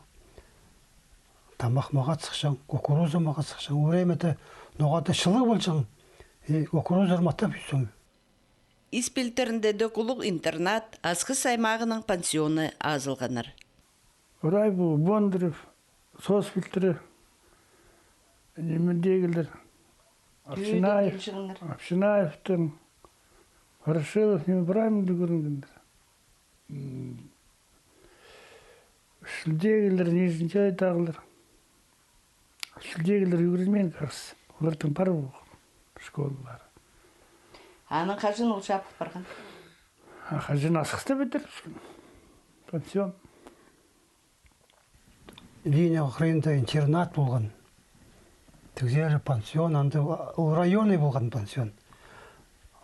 Тамах мағат сыхчаң, кукуруза мағат сыхчаң. Ол времяда ноға-да чылығ полҷаң. И кукуруза маттап ӧссең. Ис пилтірінде дее улуғ интернат, Асхыс аймағының пансионы азылғаннар. Прай пу Бондарев, соос пилтірі, ниме дегілер, Общинаев, Общинаевтің, Ворошилов, ниме, прай мында кӧрінгеннер. М, Шілдегілер, Нижний Чайдағылар. Шілдегілер ӱгренмеен, кажется. Олардың пар полған школалары. Анаң хаҷан ол чабыл парған? А хаҷан Асхыста пітірібіскен. Пансион. Линия хыринда интернат полған. Тігзер пансион, анда ол районный полған пансион.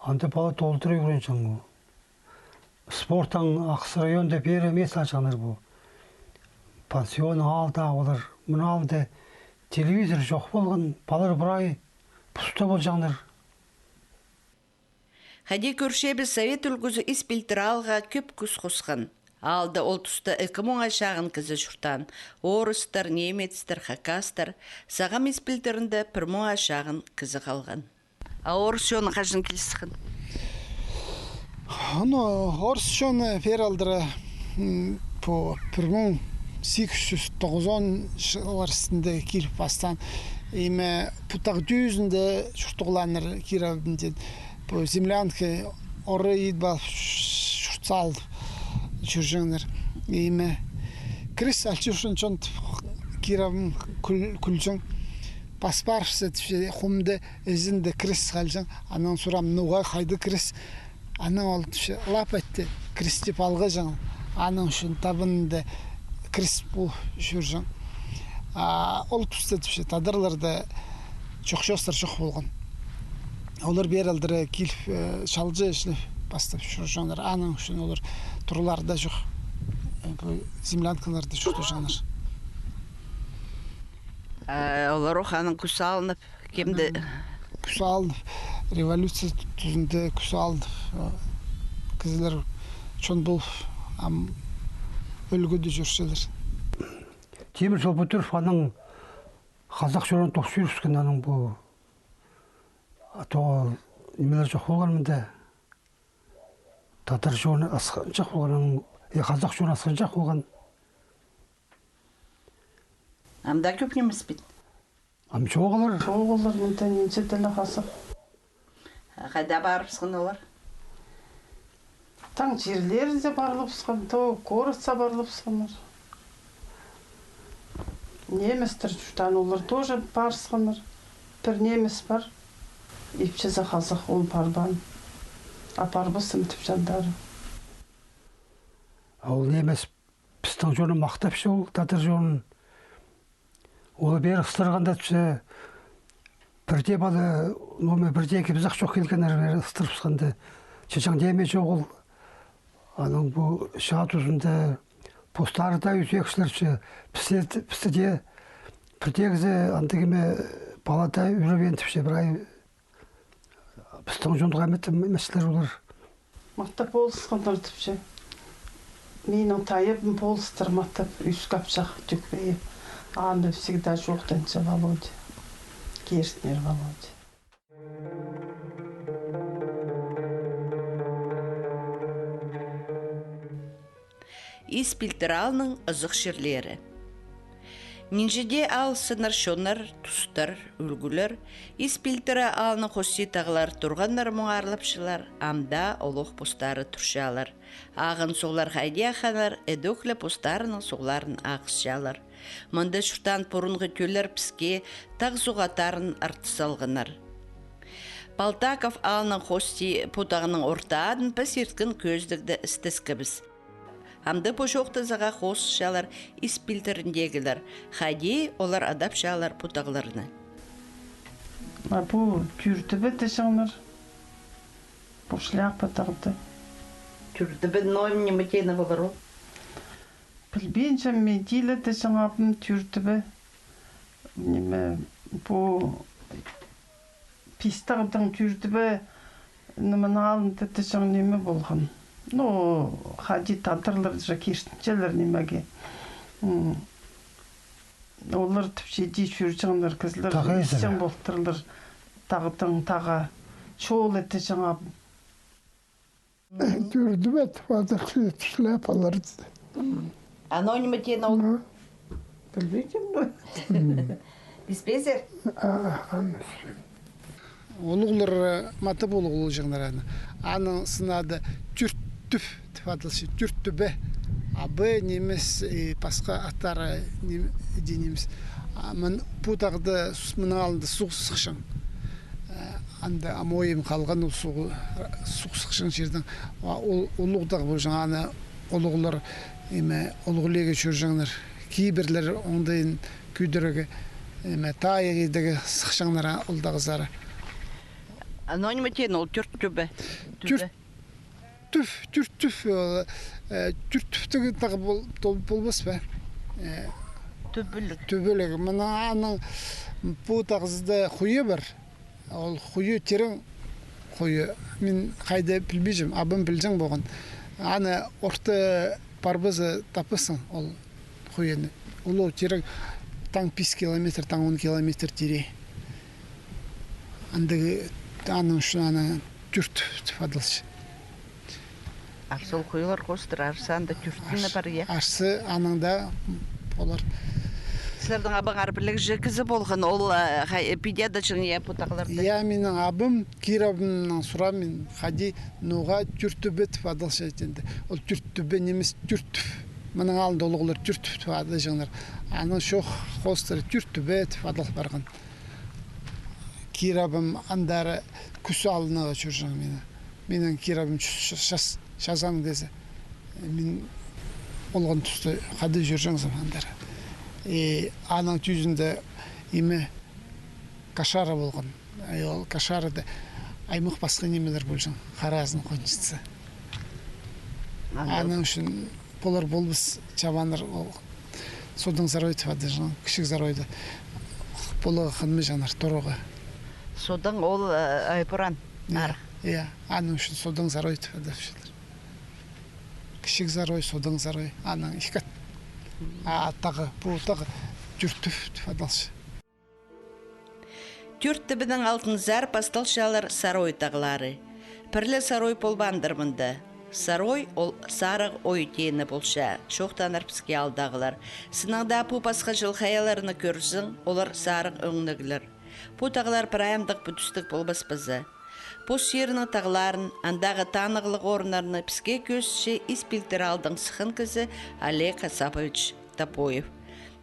Анда пала толдыра ӱгренҷең. Спорттаң Ахыс районда пеер мес алҷаңнар пу. Пансионның алды олар. Мына алында телевизор чох полған, палалар прай пуста полҷаңнар. Хайди кӧрчебіс, совет ӱлгӱзі ис пилтірі аалға кӧп кӱс хосхан. Аалда ол туста ікі муңа чағын кізі чуртаан. Орыстар, немецтер, хакастар. Сағам ис пилтірінде пір муңа чағын кізі халған. А орыс чоны хаҷан киліскен? Ну, орыс чоны пеер алдыра, м, пу пір муң сигіс чӱс тоғызон чыллар істінде киліп пастаан. Име, пу тағ тӱзінде чуртағланнар Кировнаң. Пу землянка орай идіп алып, чурт салып чӧрҷеңнер. Име, крест алча ушын чон Кировнаң кӱл-, кӱлҷең. Пас парыбысса, тіпче, хумда ізінде крест халҷаң. Анаң сурам, ноға, хайда крест? Анаң ол тіпче, лапать тее крестеп алғаҷаң. Анаң ӱчӱн табынында крест пу чӧрҷең. А ол туста, тіпче, тадарларда чохчостар чох полған. Олар пеер алдыра киліп, э, чалҷы іҷелеп пастап чӧрҷеңнер. Анаң ӱчӱн олар тураларда чох, э, пу землянкаларда чуртаҷаңнар. А олар ох анаң кӱс алынып, кемде? Кӱс алынып, революция тузында кӱс алынып, э, кізілер чон полып, ам ӱлгӱде чӧрчелер. Темір чол пӱдіріп, анаң хазах чонын топ чӧрібіскен, анаң пу, а то нимелер чох полған мында. Тадар чоны асхынҷах полған, э, хазах чоны асхынҷах полған. Амда кӧп нимес пе? Ам чоғылар. Чоғылар, мында нинҷе тілі хазах. А хайда парыбысхан олар? Таң чирлерінҷе парыбысхан, то городса парыбысханнар. Немецтер чуртаан, олар тоже парысханнар. Пір немец пар. Ипчізі хазах, ол парбаан. А парбассым тіпче андар. А ол немец пістің чонны махтапча, ол тадар чонын. Ол пеер ыстырғанда тіпче, пірдее пала, номер пірдее кібізек чох килгеннер, пеер ыстырыбысханда. Чачаң неме чоғыл. Анаң пу чаа тузында постары даа ӱзекшілерче, пісті, пісті дее пірдее кізі андағ ниме пала даа ӱребеен тіпче, прай пістің чонға ниме тіп, ниме тіптер олар. Махтап полысханнар тіпче. Минің тайабым полыстыр махтап, ӱс капчах тӧкпеен. Аны всегда чоохтанча Володя. Киртнер Володя. Ис Пилтір аалның ызых чирлері. Нинҷе дее алыссыннар чоннар, тустар, ӱлгӱлер, Ис Пилтір аалның хости тағлар турғаннар муңарлапчалар, ам даа олох постары турчалар. Ағын суғлар хайди ахханнар, ідӧк ле постарының суғларын ағысчалар. Мында чуртаан пурунғы тӧллер піске тағ суғ аттарын артыс салғаннар. Полтаков аалның хости пу тағның орта адын піс ирткен кӧзідігде істескебіс. Амды пу чоохтазарға хоосчалар Ис Пилтіріндегілер, хайди олар адапчалар пу тағларны. А пу Тӱр тӱбе тіҷеңнер. Пу Шляпа тағда. Тӱр тӱбе, но ниме теені полар ол? Пілбинчем, мин тиле тіҷең абым Тӱр тӱбе. Ниме, пу Пис тағдың Тӱр тӱбе, ниме, алнында тіҷең ниме полған. Ну, хайди тадарлар же киртінчелер нимеге. М. Олар тіпче, иди чӧрҷеңнер кізілер, тағ ээзі. Исчең полтырлар тағдаң тағға. Чол тіҷең абым. Тӱр тӱбе тіп адалча, Шляпалар. А но ниме теені ол? Ну. Пілбинчем, ну. Піспезер? А, аны. Улуғлар, э, матап улуғ полҷаңнар аны. Аның сынады Тӱрт тӱб тіп адалча, Тӱрт тӱбе. А бе нимес, и пасха аттары ним-, иди нимес. А мын-, пу тағда с-, мының алнында суғ сыхчаң. Э, анда ам ойым халған ол суғ, суғ сыхчаң чирдең. А ол улуғ тағ полҷаң, аны улуғлар, ниме, улуғ леге чӧрҷеңнер. Кибірлер оңдайын кӧдірерге, ниме, тайығ идерге сыхчаңнар, а, ол тағзар. А но ниме теені ол Тӱрт тӱбе? Тӱр-, тӱб, Тӱрт тӱб, ол, э, Тӱрт тӱбтіг тағ пол-, тол-, полбас па? Э, тӱбеліг. Тӱбеліг. Мына аның пу тағзыда хойы пар. Ол хойы тирең хойы. Мин хайда пілбинчем, абым пілҷең полған. Аны орта парбаза таппассың ол хойыны. Улуғ тирең, таң пис километр, таң он километр тирее. Андағ, аның ӱчӱн аны Тӱрт тӱб тіп адалча. Арса ол хойылар хоостыра, арса анда тӱртіні пар, я? Арса аның даа полар. Сірернің абаңар пілігҷі кізі полған, ол, а, хай-, піди адалҷаң, я, пу тағларны? Я, минің абым, кир абымнаң сурам мин, хайди, ноға Тӱрт тӱбе тіп адалча теенде. Ол Тӱрт тӱбе нимес, Тӱрт тӱб. Мының алнында улуғлар Тӱрт тӱб тіп адалҷаңнар. Аны чоох хоостыра Тӱрт тӱбе тіп адал парған. Кир абам андар кӱс алынарға чӧрҷең минің. Минің кир абам ча-, ча-, час-, чазан кізі. Мин олған туста хайда чӧрҷеңзің андар. И аның тӱзінде, ниме, кошара полған. Ай, ол кошарада аймах пасха нимелер полҷаң. Харазын кончится. Анда. Аның ӱчӱн полар полбас чабаннар ол. Содаң Сарой тіп адалҷаң, Кічіг Саройда. Поларға хынмаҷаңнар, турарға. Содаң ол, э, ай, пуран. Я, ар. Я, аның ӱчӱн Содаң Сарой тіп адапчалар. Кічіг Сарой, Содаң Сарой, анаң ікі ат. А тағы, пу тағы Тӱрт тӱб тіп адалча. Тӱрт тӱбенең Алтынзар пасталчалар Сарой тағлары. Пір ле Сарой полбаандыр мында. Сарой ол сарығ ой теені полча, чоохтааннар піске аалдағылар. Сыннаң даа пу пасха чыл хайаларны кӧрзең, олар сарығ ӧңніглер. Пу тағлар прай андағ пӱдістіг полбас паза. Пос чирнің тағларын, андағы танығлығ орыннарны піске кӧзітче Ис Пилтір аалдаң сыххан кізі Олег Хасапович Топоев.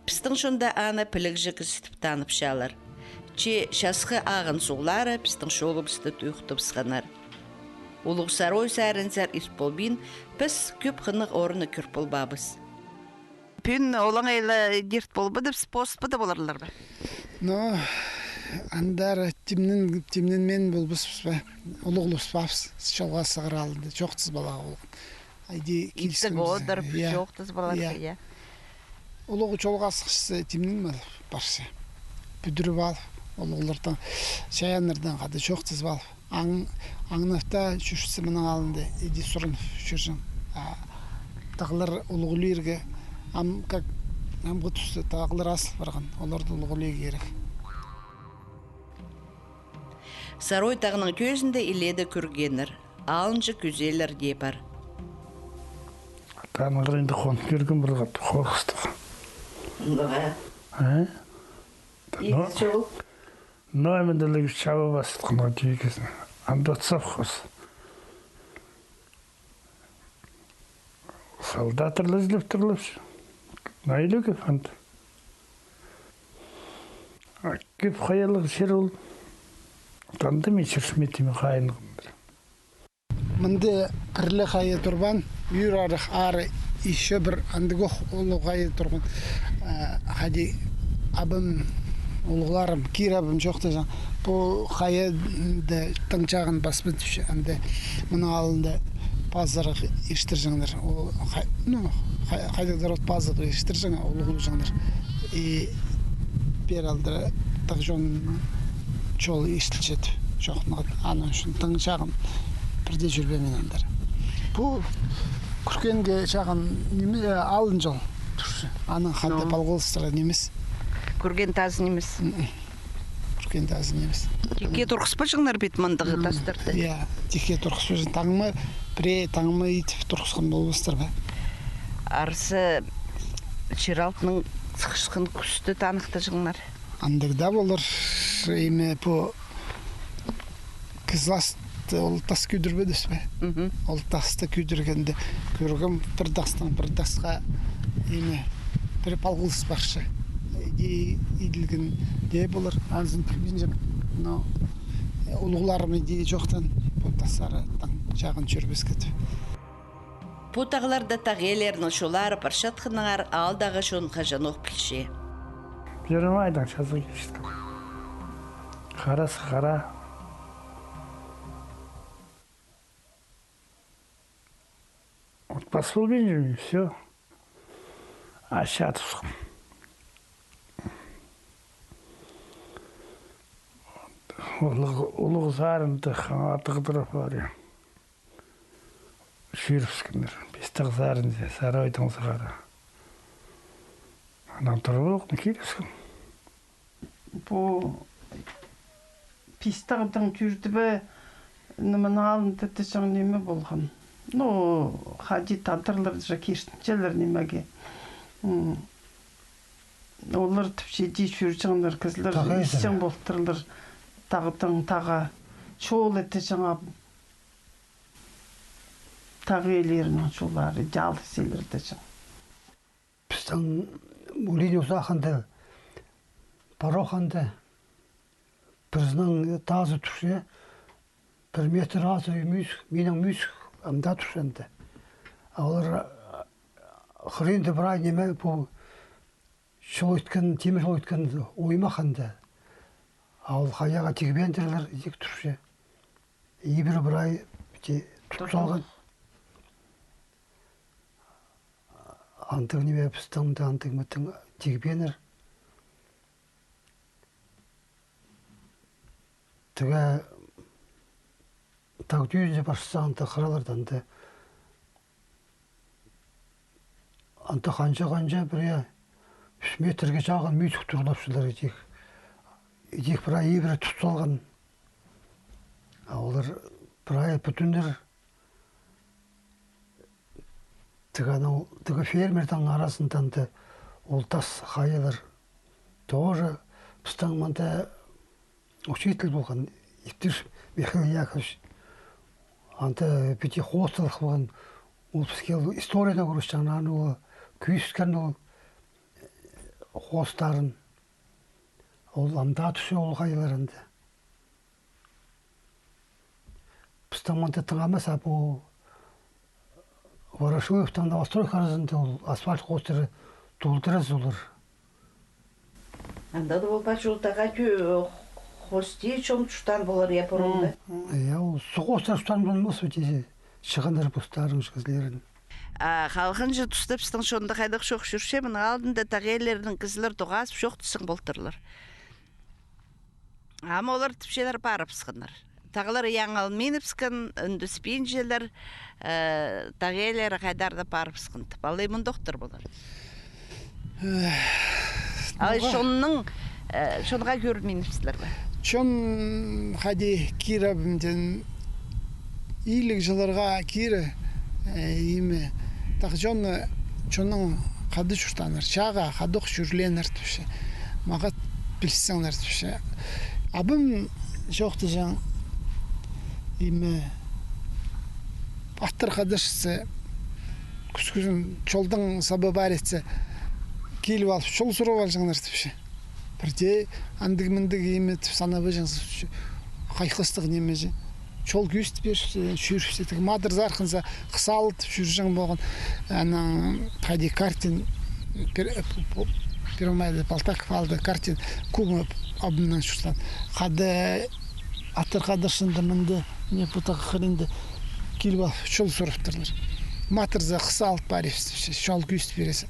Пістің чонда аны пілігҷі кізі тіп таныбысчалар. Че часхы ағын суғлары пістің чолыбысты тӧӧк тыбысханнар. Улуғ Сарой саринзар ис полбин, піс кӧп хынығ орынны кӧр полбаабыс. Пӱӱн олаңай ла дирт полбады, пос пыда поларлар ба? Но андар тимнен, тимненмин полбаспыс па? Улуғласпаабыс, чолға сығара алды, чоохтазып аларға ол. Айди киліскен. Итсе одырып, я, чоохтазып аларға, я. Я. Улуғ чолға сыхчаза, тимненмин парча. Пӱдіріп алып, улуғлардаң, чайааннардаң хада чоохтазып алып. Аң, аңнап та чӧрче мының алнында, иди сурынып чӧрҷең. А тағлар улуғлирға, ам как, амғы туста тағлар азыл парған, оларды улуғлирға кирек. Сарой тағның тӧзінде илееде кӧргеннер, алынҷа кӧзелер дее пар. Таныхтығ, анда хонып кӧрген пір хат, хорғыстығ. Андағ, а? А? Но, ит чол. Но, мында ле чаба пастырған ол тигізін. Анда совхоз. Солдаттар ла ізіліп турлар. Найлы кӧп анда. А кӧп хайалығ чир ол. Тандым ичерсіме тиме хайынғандар. Мында пір ле хайа турбаан, ӱр арах ары ещё пір андағох улуғ хайа турған. Э, хайди абым, улуғларым, кир абым чоохтаҷаң. Пу хайада тың чағын паспын тіпче, анда мының алнында пазырығ иртірҷеңнер. Ол хай-, ну, хай-, хайдағ-да род пазырығ иртірҷеңнер, улуғлаҷаңнар. И пеер алды тағ чон чол иртілчет. Чоохтанған, аның ӱчӱн тың чағын пірдее чӧрбеем мин андар. Пу Кӱргенге чағын ниме, э, алын чол турча. Аның хада палғалыстыра нимес. Кӱрген тас нимес. М-м. Кӱрген тас нимес. Тикке турғыспаҷаңнар бе мындағ тастарды? Я, тикке турғыспаҷаң. Таңма, пірее таңма итіп турғысхан полбастар ба? Арса чир алтынаң сыхчатхан кӱсті таныхтаҷаңнар. Андағ даа полар, име, пу Кізі лас, ол тас кӧдірбедіс пе? Мгм. Ол тасты кӧдіргенде кӧргем, пір тастаң пір тасха, име, пір палғалыс парча. Иди иділген дее полар, анзын пілбинчем, но, э, улуғларым иди чоохтаан, пу тастары тың чағын чӧрбеске тіп. Пу тағларда тағ иелерінің чоллары парчатханнаңар аалдағы чон хаҷанох пілче. Первомайдаң чазы килчеткен. Харас хара. Вот пас полбинчам, и всё. Ача тусхам. Улуғ, улуғ саринда хаңа тығдырып парим. Чӧрібіскеннер. Пистағ саринзар, Сарайдаң сығара. Анаң турып ох, килібіскен. Пу Пистағдаң тӧртібе, ниме, алнында тіҷең ниме полған. Ну, хайди тадарлар тіҷең, киртінчелер нимеге. М. Олар тіпче, иди чӧрҷеңнер, кізілер тағ иезі. Исчең полтырлар. Тағдаң тағға. Чол итчең, а тағ иелерінің чоллары, иди алыс иллер тіҷең. Пістің мулин узахында, парохында, пірсінің тазы турча, пір метр азы мӱс-, минің мӱс-, ам даа турча анда. А олар, а, хыринда прай ниме, пу чол иткен, тимір чол иткен оймах анда. А ол хаяға тигбеендірлер, идӧк турча. Ибіре прай, ти-, тут салған. Андағ ниме пістің мында андағ мындағ тигбееннер. Тігі тағ тӱзіне парчазың, анда хыраларда, анда, анда ханҷа-ханҷа пірее ӱс метрге чағын мӱсік турлапчалар идӧк. Идӧк прай ибіре тут салған. А олар прай пӱтӱннер. Тігі анау, тігі фермердернің аразында анда ол тас хайалар. Тоже пістің мында учитель полған, Иптыш Михаил Яковлевич. Анда піди хостал полған. Ол піске ол историяны кӧргізчең, аны ол кӧзіткен ол. Хоостарын. Ол ам даа тӱсче ол хайзыларында. Пістің мында тың нимес, а пу Ворошиловтың новостройка аразында ол асфальт хоостары толдыраза олар. Анда даа ол пачул тағаа тӧӧй хости чон чуртаан полар, я, пурунда. М, м. Я, ол суғ хоостар чуртаан полмас, вот эти чығаннар постарының кізілерін. А халғанҷы туста пістің чонда хайдағ чох чӧрче, мының алдында тағ ээлернең кізілер тоғазып чоохтасчаң полтырлар. Ам олар тіпчелер парыбысханнар. Тағлар яңылминыбысхан, ӱндеспинчелер, э, тағ ээлері хайдар-да парыбысхан тіп. Алай мындохтар полар. Э, алай ноға? Чонның, э, чонға кӧрінминібіслер бе? Чон хайди киребімден иліг чылларға кире, э, име, тағ чонны, чонның хада чуртааннар, чааға хадох чӧрленнер тіпче. Мағат пілсеңнер тіпче. Абым чоохтаҷаң, име, аттар хадасчатса, кӱскӱзін чолдаң саба парчатса, киліп алып, чол сурап алҷаңнар тіпче. Пірдее андағ-мындағ име тіп санабаҷаңзар, хайхастығ ниме чи. Чол кӧзіт пирче, чӧрібіссе, тігі матыр зархынза, хыс алып чӧрҷең полған. Анаң хайди картин, пер-, пу-, пу-, Первомайда Полтаков аалда картин кума абымнаң чуртаан. Хада аттар хадасчаңда мында, не, пу тағ хыринда киліп алып, чол сурыптырлар. Матырза, хыс алып парибыс, чол кӧзіт пирерзер.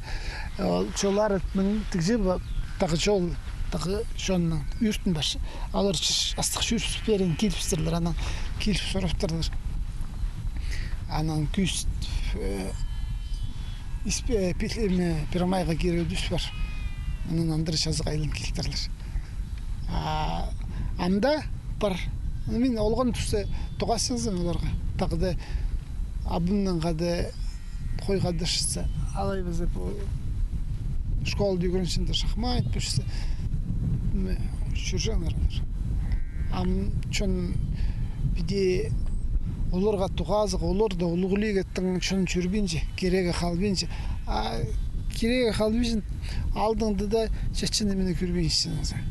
Ол чоллары мын тігҷе ба, тағ чол, тағ чонның ӧртін парча. Олар чыс астығ чӧрібіс пирерге килібістірлер, анаң киліп сурыптырлар. Анаң кӧзіт, э, Исп-, э, пил-, э, Первомайға кирер тӱс пар. Анаң андыра чазағ айлан килтірлер. А анда пар. Мин олған туста тоғасчаңзың оларға. Тағда абымнаң хада хой хадасчатса, алай ба пу школада ӱгренчеңде шахмат пілчетсе, м, чӧрҷеңнер олар. Ам чон піди оларға тоғазығ, олар даа улуғ лигаттың чон чӧрбинче, кирегі халбинча. А кирегі халбинча, алдыңда даа чачын ниме кӧрбинчезің.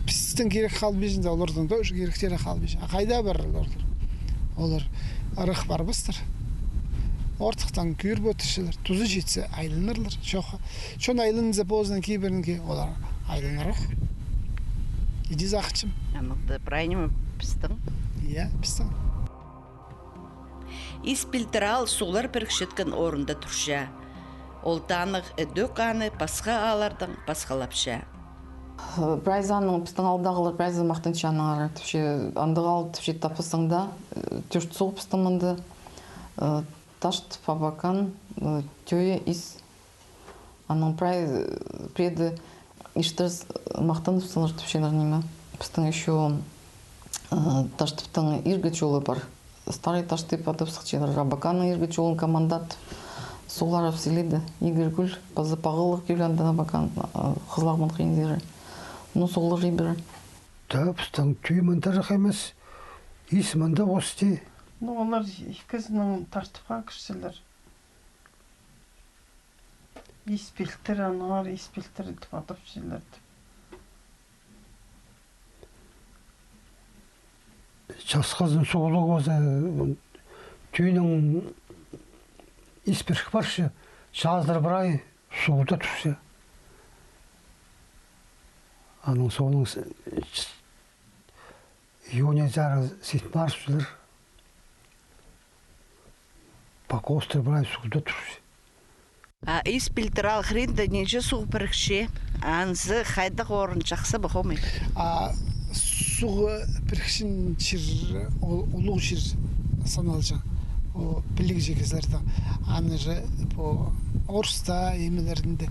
Пістің кирек халбинча, оларның тоже киректері халбинча. А хайда парар олар? Олар ырах парбастар. Ортыхтаң кӧріп одырчалар. Тузы читсе, айланарлар. Чох. Чон айланза, позының кибірінге олар айланарға. Иди, сағынчам. Анаң даа прай ниме пістің. Я, пістің. Ис Пилтір аал суғлар пірікчеткен орында турча. Ол танығ ідӧк аны пасха ааллардаң пасхалапча. Прайзы аның, пістің аалдағылар прайзы махтанча аннаңар. Тіпче, андағ аал, тіпче, таппассаң даа, э, тӧрт суғ пістің мында, э, Таштып, Абакан, э, Тӧӧ, Ис. Анаң прай, э, пірее дее иштер, э, махтаныбысчалар тіпчелер ниме. Пістің ещё, э, Таштыптың иргі чолы пар. Старый Таштып адап сыхчалар. Абаканның иргі чолын Командат суғлар ап сіледі. Игіргӱл, паза Пағылығ кӧл, аннаң Абакан, э, Хызылағмын хыйындиры. Ну, суғлар ибіре. Таа, пістің Тӧӧ мындағ нимес, Ис мындағ ости. Ну, олар ікізінең Таштыпха кірчелер. Ис Пилтір, аннаңар Ис Пилтір тіп адапчалар тіп. Часхызын суғлығ позы, Тӧӧнең Ис пірік парча, чазыдар прай суғда турча. Анаң соонаң с-, ч-, июнь айзар сидік парчалар. Покостар прай суғда турча. А Ис Пилтір аал хыринда нинҷе суғ пірікче, анзы хайдағ орын, чахсы ба, хомай ба? А суғ пірікчең чир, ол улуғ чир саналҷаң. Ол пілігҷе кізілердең. Аны же пу орыста нимелерінде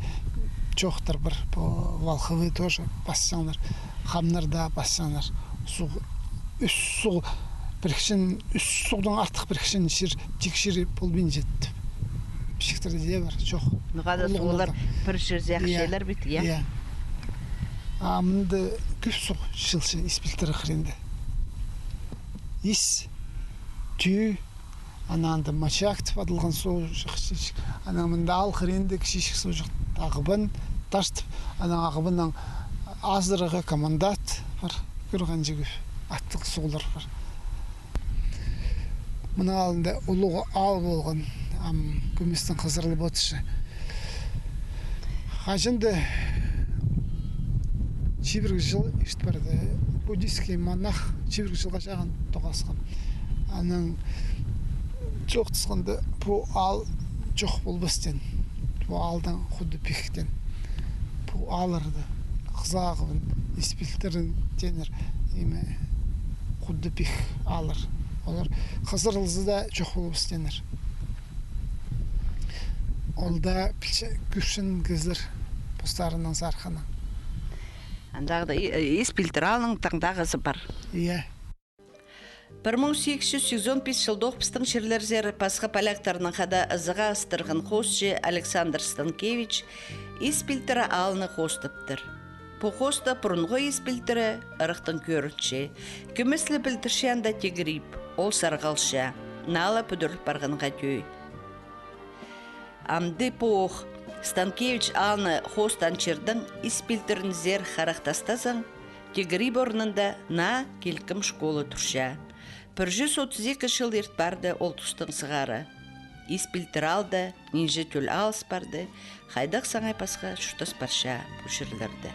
чоохтар пар, пу Волховы тоже пасчаңнар, хамнар даа пасчаңнар. Суғ, ӱс суғ пірікчең, ӱс суғдаң артых пірікчең чир, тик чир полбинча тіп. Пічіктерде дее пар, чох. Ноға даа суғлар пір чирзер, я, ахчалар бит, я? Я. А мында кӧп суғ чыылча Ис Пилтір хыринда. Ис, Тӧӧ, анаң анда Мачак тіп адалған суғҷах, анаң мында аал хыринда кічіҷек суғҷах Тағбан, тартып, анаң ағыбынаң азырағы Командат пар, кӧргенҷе кӧп аттығ суғлар пар. Мының алнында улуғ аал полған, ам кӧместең хызырылып одырча. Хаҷан-да чибіргі чыл ирт парды, буддийский монах чибіргі чылға чағын тоғасхан. Анаң чоохтасханда, пу аал чох полбас теен. Пу аалдаң худа пик теен. Пу аалларда хызағыбын, Ис Пилтірін тееннер, име, худа пик ааллар. Олар хызырылза даа чох полбас тееннер. Ол даа пілче, кӧрчең кізілер постарының сархынаң. Андағда и-, Ис Пилтір аалның таңдағызы пар. Иә. Пір муң сигіс чӱс сигізон пис чылда ох пістің чирлерзер пасха поляктарнаң хада ызыға ыстырған хоосчы Александр Станкевич Ис Пилтірі аалны хоостаптыр. Пу хооста пурунғы Ис Пилтірі ырахтаң кӧрінче. Кӧмес ле пілдірче анда тигір иб, ол сарғалча, наа ла пӱдіріл парғанға тӧӧй. Амды пу ох Станкевич аалны хоостаан чирдең Ис Пилтірінзер харахтастазаң, тигір иб орнында наа килкім школа турча. Пір чӱс отыс ікі чыл ирт парды ол тустаң сығара. Ис Пилтір аалда нинҷе тӧл аалыс парды, хайдағ саңай пасха чуртас парча пу чирлерде.